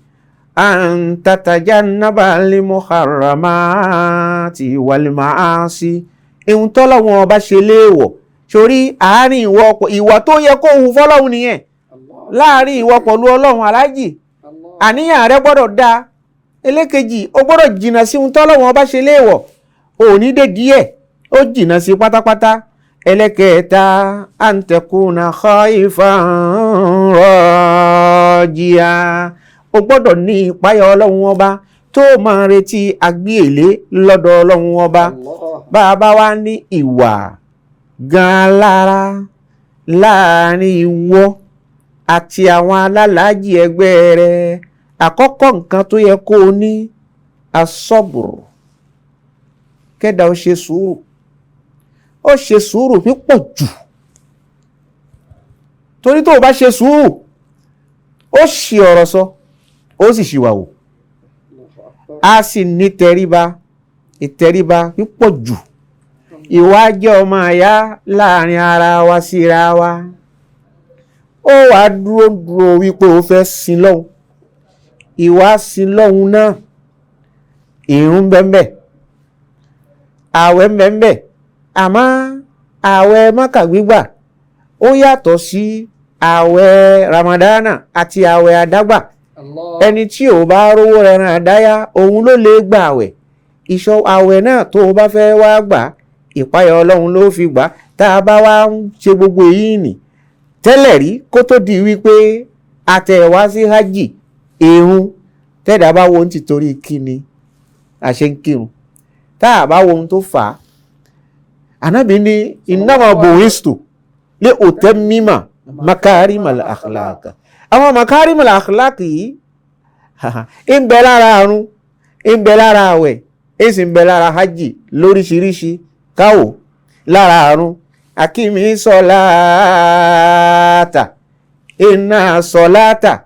an tatajannaba al-muharramati wal ma'asi, ihun tọ́lọ́run Ọba ṣe léèwọ̀ sórí àárín ìwọ ọ̀pọ̀ ìwà tó yẹ kó hu fọ́lọ́run nìyẹn. Allah. Láàárín ìwọ pẹ̀lú Ọlọ́run, aláàjì, Allah. àníyàn rẹ gbọ́dọ̀ dáa. Elékejì, o gbọ́dọ̀ jìnnà sí ohun tọ́lọ́run Ọba ṣe léèwọ̀, ò ní dé díẹ̀, ó jìnnà sí pátápátá. Ẹlẹ́kẹ̀ẹ́ta, an takuna khaifan rajiya, o gbọ́dọ̀ ní ìpáyà Ọlọ́run Ọba tó máa retí àgbéèlé lọ́dọ̀ Ọlọ́run Ọba. Allah. Bá a bá wá ní ìwà gan lára láàrin ìwọ àti àwọn alálàájì ẹgbẹ́ rẹ, àkọ́kọ́ nǹkan tó yẹ kó o ní, asọ́bùrù, kẹ́dà ó ṣe sùúrù, ó ṣe sùúrù pípọ̀ jù, torí tó o bá ṣe sùúrù, ó ṣì ọ̀rọ̀ sọ, ó sì ṣìwà wò. Allahu Akbar. A sì ní tẹríba, ìtẹríba pípọ̀ jù, ìwà jẹ́ ọmọ àyá láàrin ara wa síra wa. Ó wàá dúró dúró wípé o fẹ́ sin lọ́hùn, ìwà sin lọ́hùn náà, ìrun bẹ́ẹ̀, ààwẹ̀ bẹ́ẹ̀. Àmọ́ ààwẹ̀ Mákà gbígbà ó yàtọ̀ sí ààwẹ̀ Ramadana àti ààwẹ̀ àdágbà. Allah. Ẹni tí ò bá rówó rẹran àdáyá, òun ló lè gbà àwẹ̀. Ìṣọ àwẹ̀ náà tó o bá fẹ́ wá gbà, ìpayà Ọlọ́run ló fi gbà. Tá a bá wá ń ṣe gbogbo èyí nì tẹ́lẹ̀ rí kó tó di wípé àtẹ̀wá sí hajj, irun tẹ́dà bá wo ohun ti torí kíni a ṣe ń kírun, tá a bá wo ohun tó fà á. Ànábì ní innama bu'istu li utammima makarimal akhlaq. Àwọn makarimal akhlaq yìí ń bẹ lára àrùn, ń bẹ lára àwẹ̀, ń sì ń bẹ lára hajj lóríṣiríṣi. Káwò lára àrùn, akimi sọláàtà, inna sọláàtà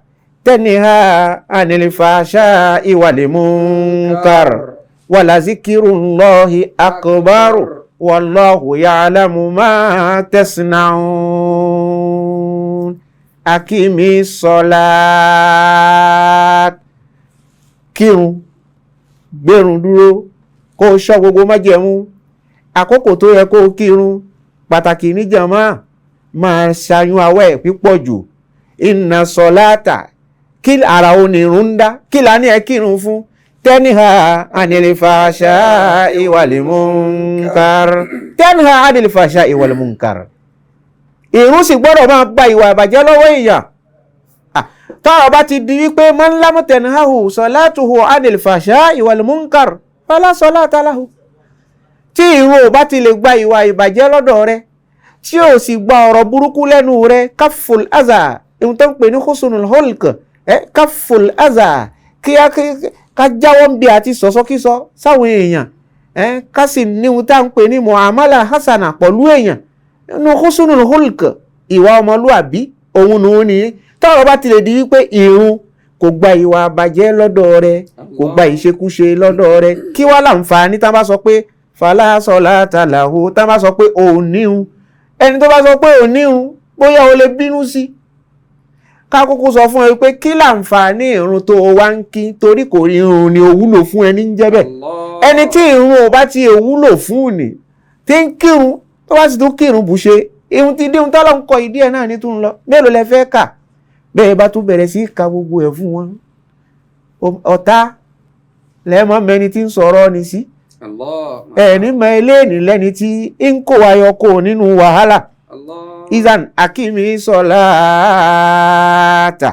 tẹ́niha anil fahsha'i wal munkar wala zikirullahi akbaru wallahu ya'lamu ma tasna'un. Akimi sọláàtà, kírun, gbérun dúró, kó o ṣọ́ gbogbo májẹ̀mú, àkókò tó yẹ kó o kírun, pàtàkì níjàmá, máa ṣàyún awẹ́ pípọ̀ jù. Inna sọláàtà, kí ara ò ní irun ń dá, kí la ní ẹ kírun fún? Tẹ́nìhà anil fahsha'i wal munkar, tẹ́nìhà anil fahsha'i wal munkar. Ìrun sì gbọ́dọ̀ máa gba ìwà ìbàjẹ́ lọ́wọ́ èèyàn. Tọ́rọ̀ bá ti di wípé man lam tanhahu salatuhu anil fahsha'i wal munkar fala salata lahu, tí ìrun ò bá ti lè gba ìwà ìbàjẹ́ lọ́dọ̀ rẹ, tí ò sì gba ọ̀rọ̀ burúkú lẹ́nu rẹ, kafful aza, ohun tó ń pè ní husnul hulk, kafful aza, kí á ká jáwọ́ ń bí àti sọ̀sọ́kísọ sáwọn èèyàn, ká sì ní ohun tá à ń pè ní muamala hasana pẹ̀lú èèyàn nínú husnul hulk, ìwà ọmọlúàbí òun nù ní. Tọ́rọ̀ bá ti lè di wípé ìrun kò gba ìwà àbàjẹ́ lọ́dọ̀ rẹ, kò gba ìṣekúṣe lọ́dọ̀ rẹ, kí wá láǹfààní tá a bá sọ pé fala salata lahu, tá a bá sọ pé òun níhun? Ẹni tó bá sọ pé òun níhun, bóyá o lè bínú sí ká kúkú sọ fún ẹ pé kí láǹfààní ìrun tó o wá ń kí, torí kò rí irun ni ò wúlò fún ẹni ń jẹ́ bẹ́ẹ̀. Allah. Ẹni tí ìrun ò bá ti wúlò fún ni tí ń kírun, tó bá sì tún kírun bù ṣe irun ti díhun tọ́lọ́ ń kọ ìdí ẹ̀ náà ní tún lọ. Mélòó lẹ fẹ́ kà? Bẹ́ẹ̀ bá tún bẹ̀rẹ̀ sí í ka gbogbo ẹ̀ fún wọn, ọ̀tá lẹ́mọ̀ mẹni tí ń sọ̀rọ̀ ni sí. Allah. Ẹni mọ eléèní lẹ́ni tí ń kó ayọ̀ kó nínú wàhálà. Allah. Izan akimi sọláàtà,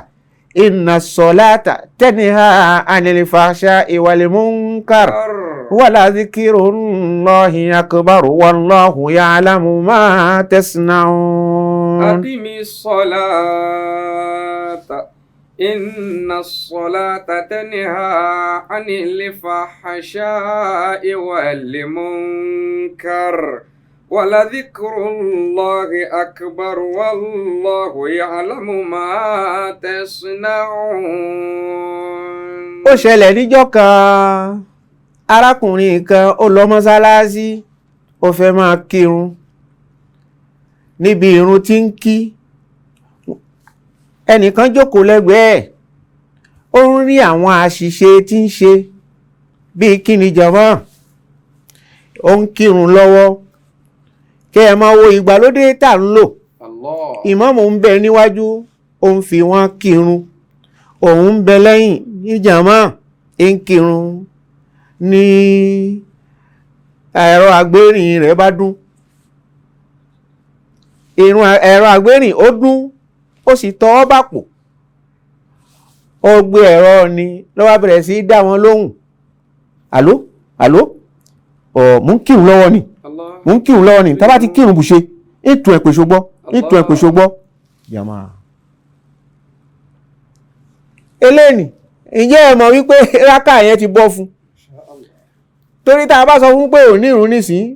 inna sọláàtà tẹ́niha anil fahsha'i wal munkar wala zikirullahi akbar wallahu ya'lamu ma tasna'un. أقم الصلاة. إن الصلاة تنهى عن الفحشاء والمنكر ولذكر الله أكبر والله يعلم ما تصنعون. Ó ṣẹlẹ̀ níjọ́ kan, arákùnrin kan ó lọ mọ́sálásí, ó fẹ́ máa kírun. Níbi irun tí ń kí, ẹnìkan jókòó lẹ́gbẹ̀ẹ́ ẹ̀, ó ń rí àwọn àṣìṣe tí ń ṣe. Bíi kí ni, jọ̀mọ́? Ó ń kírun lọ́wọ́, kí ẹ máa wo ìgbàlódé tá à ń lò. Allah. Ìmáàmù ń bẹ níwájú, ó ń fi wọ́n kírun, òun ń bẹ lẹ́yìn níjàmá ń kírun, ní ẹ̀rọ àgbérìn rẹ̀ bá dún. Ìrun ẹ̀rọ àgbérìn ó dún, ó sì tọwọ́ bàpò, ó gbé ẹ̀rọ ni ló bá bẹ̀rẹ̀ sí í dá wọn lóhùn: "Àló, àló, ọ̀ mò ń kírun lọ́wọ́ ni." Allah. "Mò ń kírun lọ́wọ́ ni. Tá bá ti kírun bùṣe, ètò ẹ̀ pèsè gbọ́, ètò ẹ̀ pèsè gbọ́." Jàmá eléyìí, ǹjẹ́ ẹ mọ̀ wípé rákà yẹn ti bọ́ fún? Torí tá a bá sọ fún pé ò ní ìrun nísìn,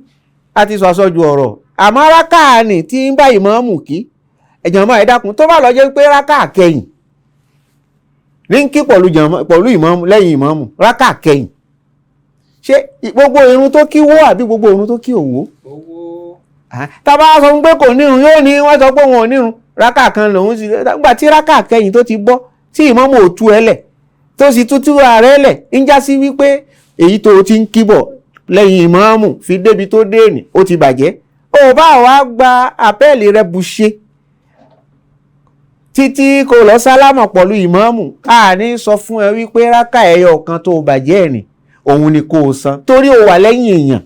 a ti sọ àsọjù ọ̀rọ̀. Àmọ́ rákà nì tí ń bá ìmáàmù kí ẹ̀jọ̀mọ́, ẹ dákun, tó bá lọ jẹ́ pé rákà kẹyìn ní ń kí pẹ̀lú jàmá, pẹ̀lú ìmáàmù, lẹ́yìn ìmáàmù, rákà kẹyìn, ṣé gbogbo irun tó kí wó àbí gbogbo irun tó kí òwò? Owó. Tá a bá sọ fún pé kò nírun, yóò ní wọ́n sọ pé òun ò nírun, rákà kan lòun sì. Nígbà tí rákà kẹyìn tó ti bọ́, tí ìmáàmù ò tú ẹ lẹ̀, tó sì tú tú ara ẹ lẹ̀, ń já sí wípé èyí tó o ti ń kíbọ̀ lẹ́yìn ìmáàmù fi débi tó dé ní, ó ti bàjẹ́. Ó bá wa gba àpẹ́ẹ̀lì rẹ bù ṣe títí kò lọ sálámọ̀ pẹ̀lú ìmáàmù, a ní sọ fún ẹ wípé rákà ẹyọ kan tó bàjẹ́ ẹ̀ ní òun ni kò san, torí ó wà lẹ́yìn èèyàn,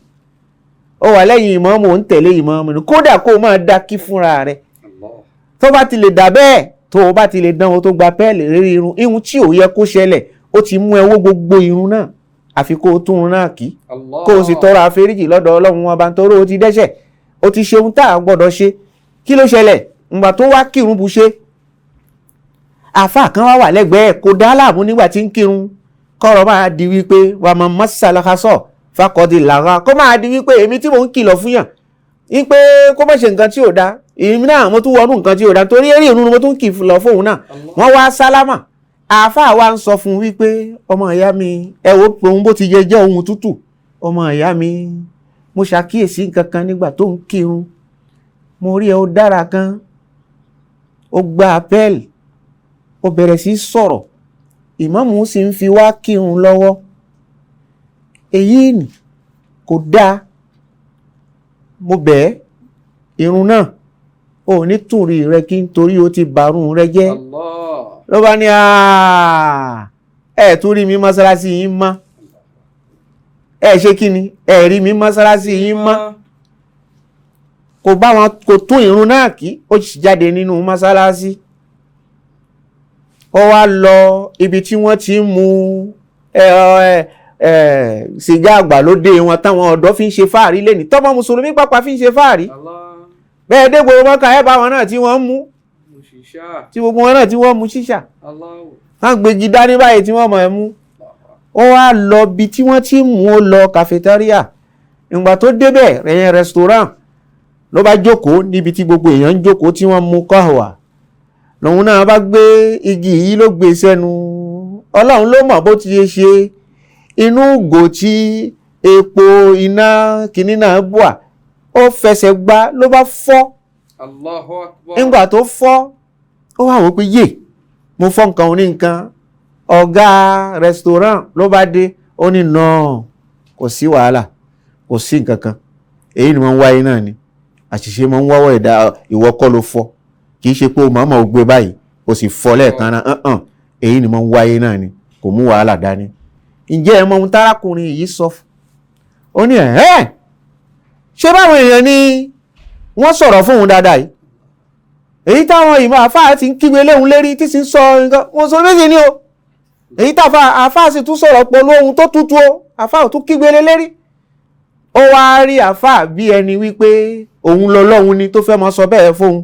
ó wà lẹ́yìn ìmáàmù, ó ń tẹ̀lé ìmáàmù ni. Kódà kó o máa dá kí fúnra rẹ̀, Allah. tó bá ti lè dà bẹ́ẹ̀, tó o bá ti lè dán o tó gba pẹ́ẹ̀lì rírí irun, ihun tí ò yẹ kó ṣẹlẹ̀, ó ti mú ẹ wó gbogbo irun náà, àfi kó o tún un náà kí, Allah. kó o sì tọrọ àforíjì lọ́dọ̀ Ọlọ́run wọn bá ń toró o ti dẹ́ṣẹ̀, o ti ṣe ohun tá a gbọ́dọ̀ ṣe. Kí ló ṣẹlẹ̀ ǹgbà tó wá kírun bu ṣe? Àáfàá kan wá wà lẹ́gbẹ̀ẹ́, kò dá láàmú nígbà tí ń kírun. Kọ́rọ̀ máa di wípé wà mọ̀ mọ́sálásọ̀ fakọ́dí làrá, kó máa di wípé èmi tí mò ń kìlọ̀ fún yàn ń pé kó má ṣe nǹkan tí ò da, èmi náà mo tún wọnú nǹkan tí ò da, torí eré ìrun ni mo tún kìlọ̀ fóun náà. Wọ́n wá sálámà, àáfàá wa ń sọ fún un wípé, "Ọmọ ìyá mi, ẹ wo ohun bó ti yẹ jẹ́ ohun tútù. Ọmọ ìyá mi, mo ṣàkíyèsí nǹkan kan nígbà tó ń kírun. Mo rí ẹ, ó dára kan, ó gba apẹ́ẹ̀lì, ó bẹ̀rẹ̀ sí sọ̀rọ̀, ìmáàmù sì ń fi wá kírun lọ́wọ́. Èyí nì kò dáa. Mo bẹ̀ ẹ́, irun náà ò ní tùrí rẹ kí n torí o ti bàrún rẹ jẹ́." Allah. Ló bá ní, "Ah, ẹ tún rí mi mọ́sálásí yín mọ́. Ẹ ṣe kí ni, ẹ rí mi mọ́sálásí yín mọ́." Kò bá wọn, kò tún irun náà kí, ó sì jáde nínú mọ́sálásí. Ó wá lọ ibi tí wọ́n ti ń mu ẹ ẹ ẹ sìgá àgbàlódé wọn, táwọn ọ̀dọ́ fi ń ṣe fáàrí lẹ́ni, tọ́mọ mùsùlùmí pàápàá fi ń ṣe fáàrí. Allah. Bẹ́ẹ̀ dé gbogbo mọ́ka, ẹ bá wọn náà tí wọ́n ń mú, Òṣìṣà. tí gbogbo wọn náà tí wọ́n mu ṣíṣà, Allah. wọ́n gbégi dání báyìí tí wọ́n mọ̀ ẹ́ mú. Ó wá lọ bí tí wọ́n ti mú, ó lọ cafeteria. Ìgbà tó débẹ̀, ẹ̀yẹn restaurant, ló bá jókòó níbi tí gbogbo èèyàn ń jókòó tí wọ́n mú kọ́hùwà. Lòun náà bá gbé igi yìí, ló gbé sẹ́nu. Ọlọ́run ló mọ̀ bó ti ṣe ṣe inú ìgò tí epo iná kinní náà bùà, ó fẹsẹ̀ gbá, ló bá fọ́. Allahu akbar. Nígbà tó fọ́, ó wà wọ́n pé, "Yé, mo fọ́ nǹkan oní nǹkan." Ọ̀gá restaurant ló bá dé, ó ní, "Nà kò sí wàhálà, kò sí nǹkan kan. Èyí ni wọ́n ń wáyé náà ni, àṣìṣe máa ń wáwọ́ ẹ̀dá. Ìwọ kọ́ ló fọ́, kì í ṣe pé o màmá ò gbé báyìí o sì fọ́ lẹ́ẹ̀kan náà hàn. Èyí ni wọ́n ń wáyé náà ni, kò mú wàhálà dání." Ǹjẹ́ ẹ mọ ohun tárákùnrin yìí sọ fún? Ó ní, "Ẹ̀hẹ́n, ṣé báwọn èèyàn ni wọ́n sọ̀rọ̀ fóun dáadáa yìí, èyí táwọn ìmọ̀ àfáà ti ń kígbe léhun lérí, tí sì ń sọ nǹkan wọn sọ méjì ni o, èyí táfà àfáà sì tún sọ̀rọ̀ pẹ̀lú ohun tó tútù o, àfáà ò tún kígbe lé lérí." Ó wá rí àfáà bí ẹni wípé òun lọlọ́hun ni tó fẹ́ mọ sọ bẹ́ẹ̀ fóun.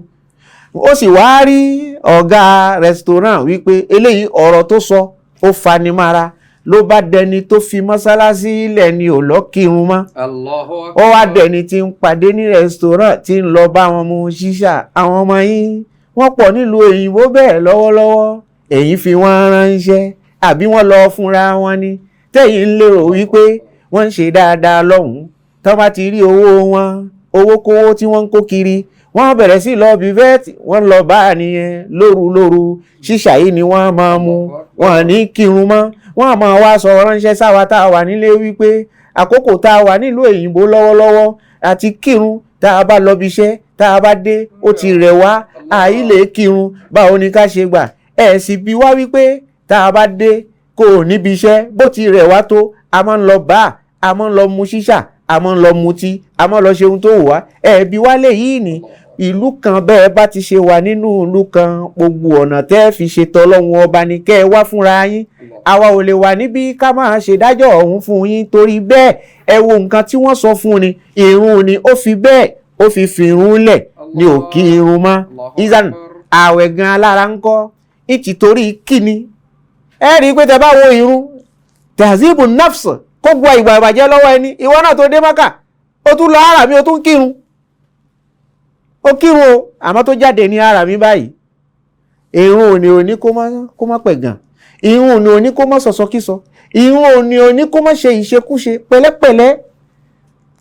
Ó sì wá rí ọ̀gá restaurant wípé eléyìí ọ̀rọ̀ tó sọ ó fanimára, ló bá dẹni tó fi mọ́sálásí ilẹ̀ ni ò lọ kírun mọ́. Allahu Ó wá akbar. dẹni tí ń pàdé ní restaurant tí ń lọ bá wọn mu ṣíṣà. Àwọn ọmọ yín wọ́n pọ̀ nílùú òyìnbó bẹ́ẹ̀ lọ́wọ́lọ́wọ́, èyí fi wọ́n ránṣẹ́ àbí wọ́n lọ fúnra wọn ni, tẹ̀yìn ń lérò wípé wọ́n ń ṣe dáadáa lọ́hùn-ún. Tó bá ti rí owó wọn, owó kówó tí wọ́n ń kó kiri, wọ́n bẹ̀rẹ̀ sí lọ bífẹ́ẹ̀tì, wọ́n lọ bá a nìyẹn lóru lóru, ṣíṣà yìí ni wọ́n máa mu, wọ́n ní kírun mọ́. Wọ́n máa wá sọ ránṣẹ́ sáwa tá a wà nílé wípé àkókò tá a wà nílùú òyìnbó lọ́wọ́lọ́wọ́ àti kírun, tá a bá lọ bí iṣẹ́, tá a bá dé, ó ti rẹ̀ wá, àìlè kírun. Báwo ni ká ṣe gbà ẹ̀ sì bí wá wípé tá a bá dé kò níbi iṣẹ́, bó ti rẹ̀ wá tó, a máa ń lọ bá a máa ń lọ mu ṣíṣà, a máa ń lọ mutí, a máa ń lọ ṣe ohun tó wù wá. Ẹ̀ bí wá lè yìí ní ìlú kan bẹ́ẹ̀ bá ti ṣe wà nínú ìlú kan, gbogbo ọ̀nà tẹ́ ẹ fi ṣe tọ́lọ́hun ọba ni kẹ́ ẹ wá fúnra yín. Àwa ò lè wà níbí ká máa ṣèdájọ́ ọ̀hún fún yín. Torí bẹ́ẹ̀, ẹ wo nǹkan tí wọ́n sọ fún ni, ìrun ni ó fi bẹ́ẹ̀ ó fi fìrun lẹ̀ ni ò kí irun mọ́. Allahu Izan akbar. ààwẹ̀ gan alára ń kọ́ ìtìtorí kíni? Ẹ rí i pé tẹ bá wo irun, tahzibu nafs, kó gba ìwà ìbàjẹ́ lọ́wọ́ ẹni. Ìwọ náà tó dé Mákà, ó tún lọ ara mi, ó tún kírun, ó kírun o, àmọ́ tó jáde ní ara mi báyìí, irun òní òní kó má pẹ̀gàn, irun òní òní kó má sọ̀sọ́kísọ, irun òní òní kó má ṣe ìṣekúṣe. Pẹ̀lẹ́pẹ̀lẹ́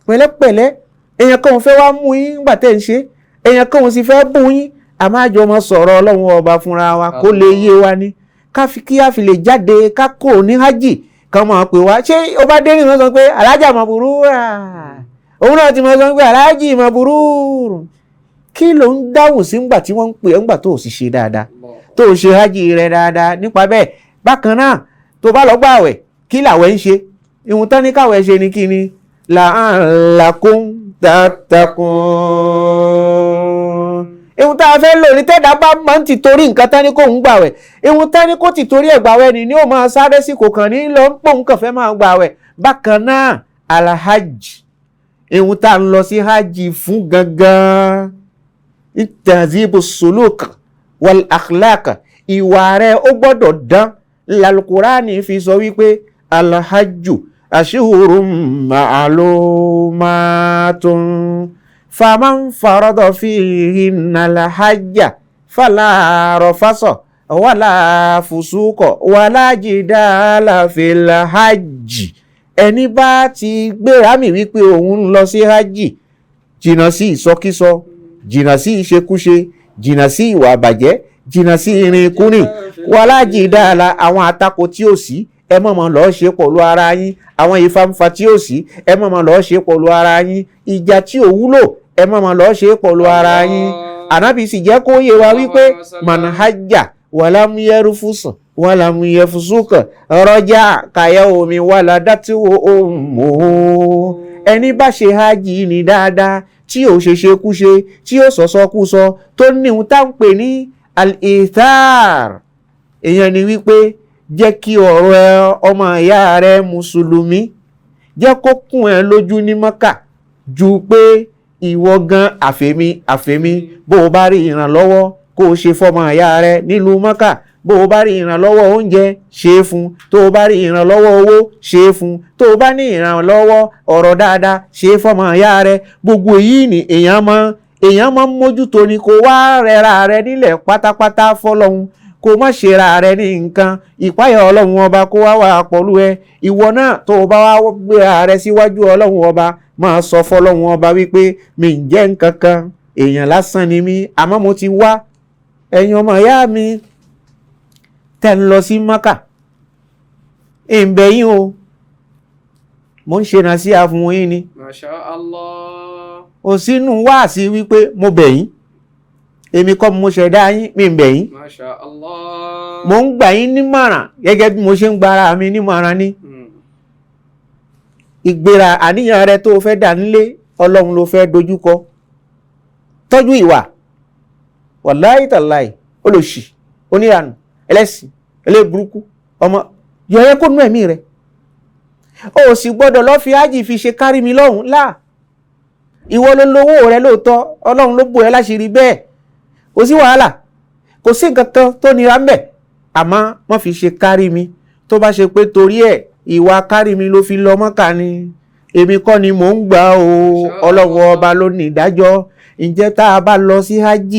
pẹ̀lẹ́pẹ̀lẹ́, èèyàn kan ò fẹ́ wá mú yín nígbà tẹ́ ń ṣe, èèyàn kan ò sì fẹ́ bú yín, àmọ́ àjọ ọmọ sọ̀rọ̀ Ọlọ́run ọba fúnra wa kó lè yé wa ní ká fi kí á fi lè jáde ká kò ní hajj kan máa pè wá. Ṣé ó bá dé ní ìwọ́n sọ pé alájà mọ̀bùrú rà, òun náà ti mọ̀ sọ pé aláàjì mọ̀bùrú. Kí ló ń dáhùn sí ńgbà tí wọ́n ń pè ẹ́, ńgbà tó ò sì ṣe dáadáa, tó o ṣe hajj rẹ dáadáa? Nípa bẹ́ẹ̀, bákan náà, tó bá lọ gbààwẹ̀, kí làwẹ̀ ń ṣe? Ìhun tán ní káwẹ̀ ṣe ni kí ni? La'allakum tattaqun. Ìhun tá a fẹ́ lò ní tẹ́dá bá máa ń ti torí nǹkan tán ní kó ń gbàwẹ̀, ìhun tán ní kó ti torí ẹ̀ gbàwẹ̀ ni ó máa sáré sí, kò kàn ní lọ ń pò ń kàn fẹ́ máa gbàwẹ̀. Bákan náà, alhajj, ìhun tá a ń lọ sí hajj fún gangan, tahzibu suluk wal akhlaq, ìwà rẹ ó gbọ́dọ̀ dán. Lalukurani fi sọ wípé alhajju ashhurun ma'lumatun faman farada fihinna alhajja fala rafasa wala fusuqa wala jidala fil hajji. Ẹni bá ti gbéra mi wípé òun ń lọ sí hajj, jìnnà sí ìsọkísọ, jìnnà sí ìṣekúṣe, jìnnà sí ìwà àbàjẹ́, jìnnà sí irinkunrin, wala jidala, àwọn àtakò tí ò sí, ẹ má máa lọ́ọ́ ṣe pẹ̀lú ara yín, àwọn ìfàǹfà tí ò sí, ẹ má máa lọ́ọ́ ṣe pẹ̀lú ara yín, ìjà tí ò wúlò, ẹ má máa lọ́ọ́ ṣe pẹ̀lú ara yín. Ànábì sì jẹ́ kó yé wa wípé man hajja walam yarfus walam yafsuk raja kayawmi waladatu ummuhu. Ẹni bá ṣe hajj ní dáadáa, tí ò ṣe ṣekúṣe, tí ò sọ̀sọ́kúsọ, tó ní ohun tá ń pè ní al-ithar, èèyàn ni wípé jẹ́ kí ọ̀rọ̀ ọmọ ìyá rẹ mùsùlùmí jẹ́ kó kún ẹ lójú ní Mọ́kà ju pé ìwọ gan àfẹ́mi àfẹ́mi. Bó o bá rí ìrànlọ́wọ́ kó o ṣe fọmọ ìyá rẹ nílùú Mọ́kà, bó o bá rí ìrànlọ́wọ́ oúnjẹ, ṣe é fún, tó o bá rí ìrànlọ́wọ́ owó, ṣe é fún, tó o bá ní ìrànlọ́wọ́ ọ̀rọ̀ dáadáa, ṣe é fọmọ ìyá rẹ. Gbogbo èyí ni èèyàn máa ń mójútó ni kó wá rẹra rẹ nílẹ̀ pátápátá fọlọ́hun, kó má ṣe ra rẹ ní nǹkan ìpáyà Ọlọ́run ọba, kó wá wà pọ̀lú ẹ. Ìwọ náà tó o bá wá gbéra rẹ síwájú Ọlọ́run ọba, máa sọ fọlọ́run ọba wípé mi ń jẹ́ nǹkan kan, èèyàn lásán ni mí, àmọ́ mo ti wá. Ẹ̀yin ọmọ ìyá mi tẹ́ ń lọ sí Mákà, ìbẹ̀ yín o, mo ń ṣe nàṣíà fún yín ni. Masha Allah. Ò sínú wáàsí wípé mo bẹ̀ yín, èmi kọ́ mo ṣẹ̀dá yín, mi ń bẹ̀ yín. Masha Allah. Mo ń gbà yín nímọ̀ràn gẹ́gẹ́ bí mo ṣe ń gbára mi nímọ̀ràn ni. Ìgbéra àníyàn rẹ tó o fẹ́ dà nílé Ọlọ́run ló fẹ́ dojúkọ, tọ́jú ìwà. Wàláì tàláì, olòṣì, oníranù, ẹlẹ́sìn ẹlẹ́burúkú ọmọ yọ̀ọ́yẹ́ kó nú ẹ̀mí rẹ̀. O sì gbọ́dọ̀ lọ́ọ́ fi ájì fi ṣe kárí mi lọ́hùn láà. Ìwọ ló lówó rẹ lóòótọ́, Ọlọ́run ló bò ẹ́ láṣìírí bẹ́ẹ̀. Kò sí wàhálà, kò sí nǹkan kan tó nira ńbẹ̀. Àmọ́ wọ́n fi ṣe kárí mi. Tó bá ṣe pé torí ẹ̀ ìwà kárí mi ló fi lọ Mọ́kà ni, èmi kọ́ ni mò ń gbà o, Ọlọ́run ọba ló ní ìdájọ́. Ǹjẹ́ tá a bá lọ sí hajj,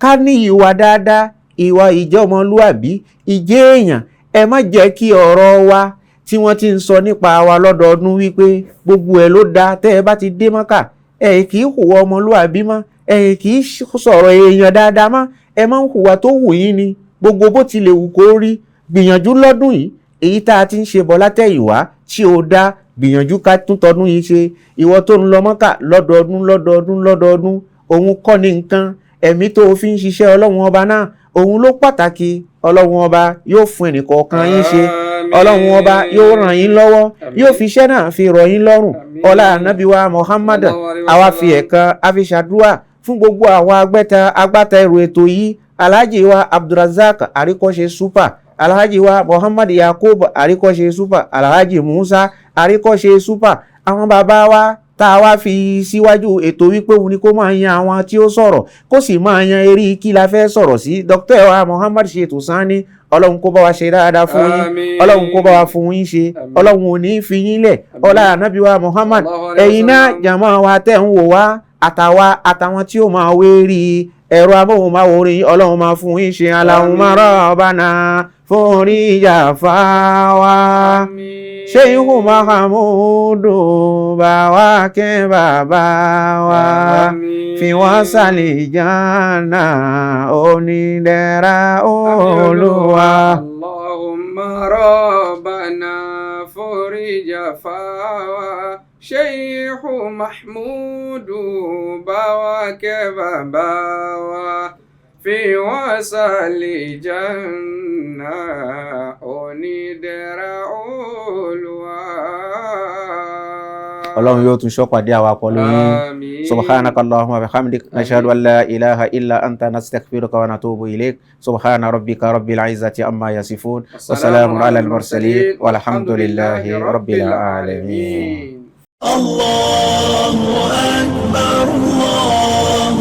ká ní ìwà dáadáa, ìwà ìjẹ́ ọmọlúàbí, ìjẹ́ èèyàn. Ẹ má jẹ́ kí ọ̀rọ̀ wa tí wọ́n ti ń sọ nípa wa lọ́dọọdún wípé gbogbo ẹ̀ ló dáa, tẹ́ ẹ bá ti dé Mọ́kà, ẹ kì í hùwà ọmọlúàbí mọ́, ẹ kì í sọ̀rọ̀ èèyàn dáadáa mọ́, ẹ máa ń hùwà tó wù yín ni. Gbogbo bó ti lè wù kó rí, gbìyànjú lọ́dún yìí, èyí tá a ti ń ṣe bọ̀ látẹ̀yìnwá tí ó dá, gbìyànjú ká tún tọdún yìí ṣe. Ìwọ tó ń lọ Mọ́kà lọ́dọọdún lọ́dọọdún lọ́dọọdún, òun kọ́ ni nǹkan ẹ̀mí tó fi ń ṣiṣẹ́ Ọlọ́run ọba náà, òun ló pàtàkì. Ọlọ́run ọba yóò fún ẹnìkọ̀ọ̀kan yín ṣe. Ọlọ́run ọba yóò ràn yín lọ́wọ́, yóò fi iṣẹ́ náà fi rọ̀ yín lọ́rùn. Ọlá ànábì wa Muhammad. Àwa fi ẹ̀kan àfiṣàdúrà fún gbogbo àwọn agbátẹrù ètò yìí, Alhaji wa Abdulrazak Àríkọ́ṣe Super, Alhaji wa Muhammad Yakub Àríkọ́ṣe Super, Alhaji Musa Àríkọ́ṣe Super, àwọn bàbá wa tá a wá fi síwájú ètò wípé òun ni kó máa yan àwọn tí ó sọ̀rọ̀, kó sì máa yan eré kí la fẹ́ sọ̀rọ̀ sí, Dr. wa Muhammad Shetu Sani. Ọlọ́run kó bá wa ṣe dáadáa fún yín, Ọlọ́run kó bá wa fún yín ṣe, Ọlọ́run ò ní fi yín lẹ̀. Ọlá ànábì wa Muhammad. Ẹ̀yin náà, jàmọ́ wa tẹ̀ ń wò wá, àtàwa àtàwọn tí ó máa wé rí ẹ̀rọ amóhùnmáwòrán yín, Ọlọ́run máa fún yín ṣe. Allahumma rabbana forí ìjà fáwa Sheikhu Mahamudu, bá wa kẹ́ bàbá wa, fi wọ́n sàlẹ̀ jánà onídẹ̀ra Olúwa. Allahumma rabbana foríjà fáwa Sheikhu Mahmudu, bá wa kẹ́ bàbá wa, fi wọ́n sàlẹ̀ jánà onídẹ̀ra Olúwa. Ọlọ́run yóò tún ṣọ́pàdé àwa pẹ̀lú yín. Àmín. سبحانك اللهم وبحمدك، نشهد أن لا إله إلا أنت، نستغفرك ونتوب إليك. سبحان ربك رب العزة عما يصفون، وسلام على المرسلين، والحمد لله رب العالمين. الله أكبر الله.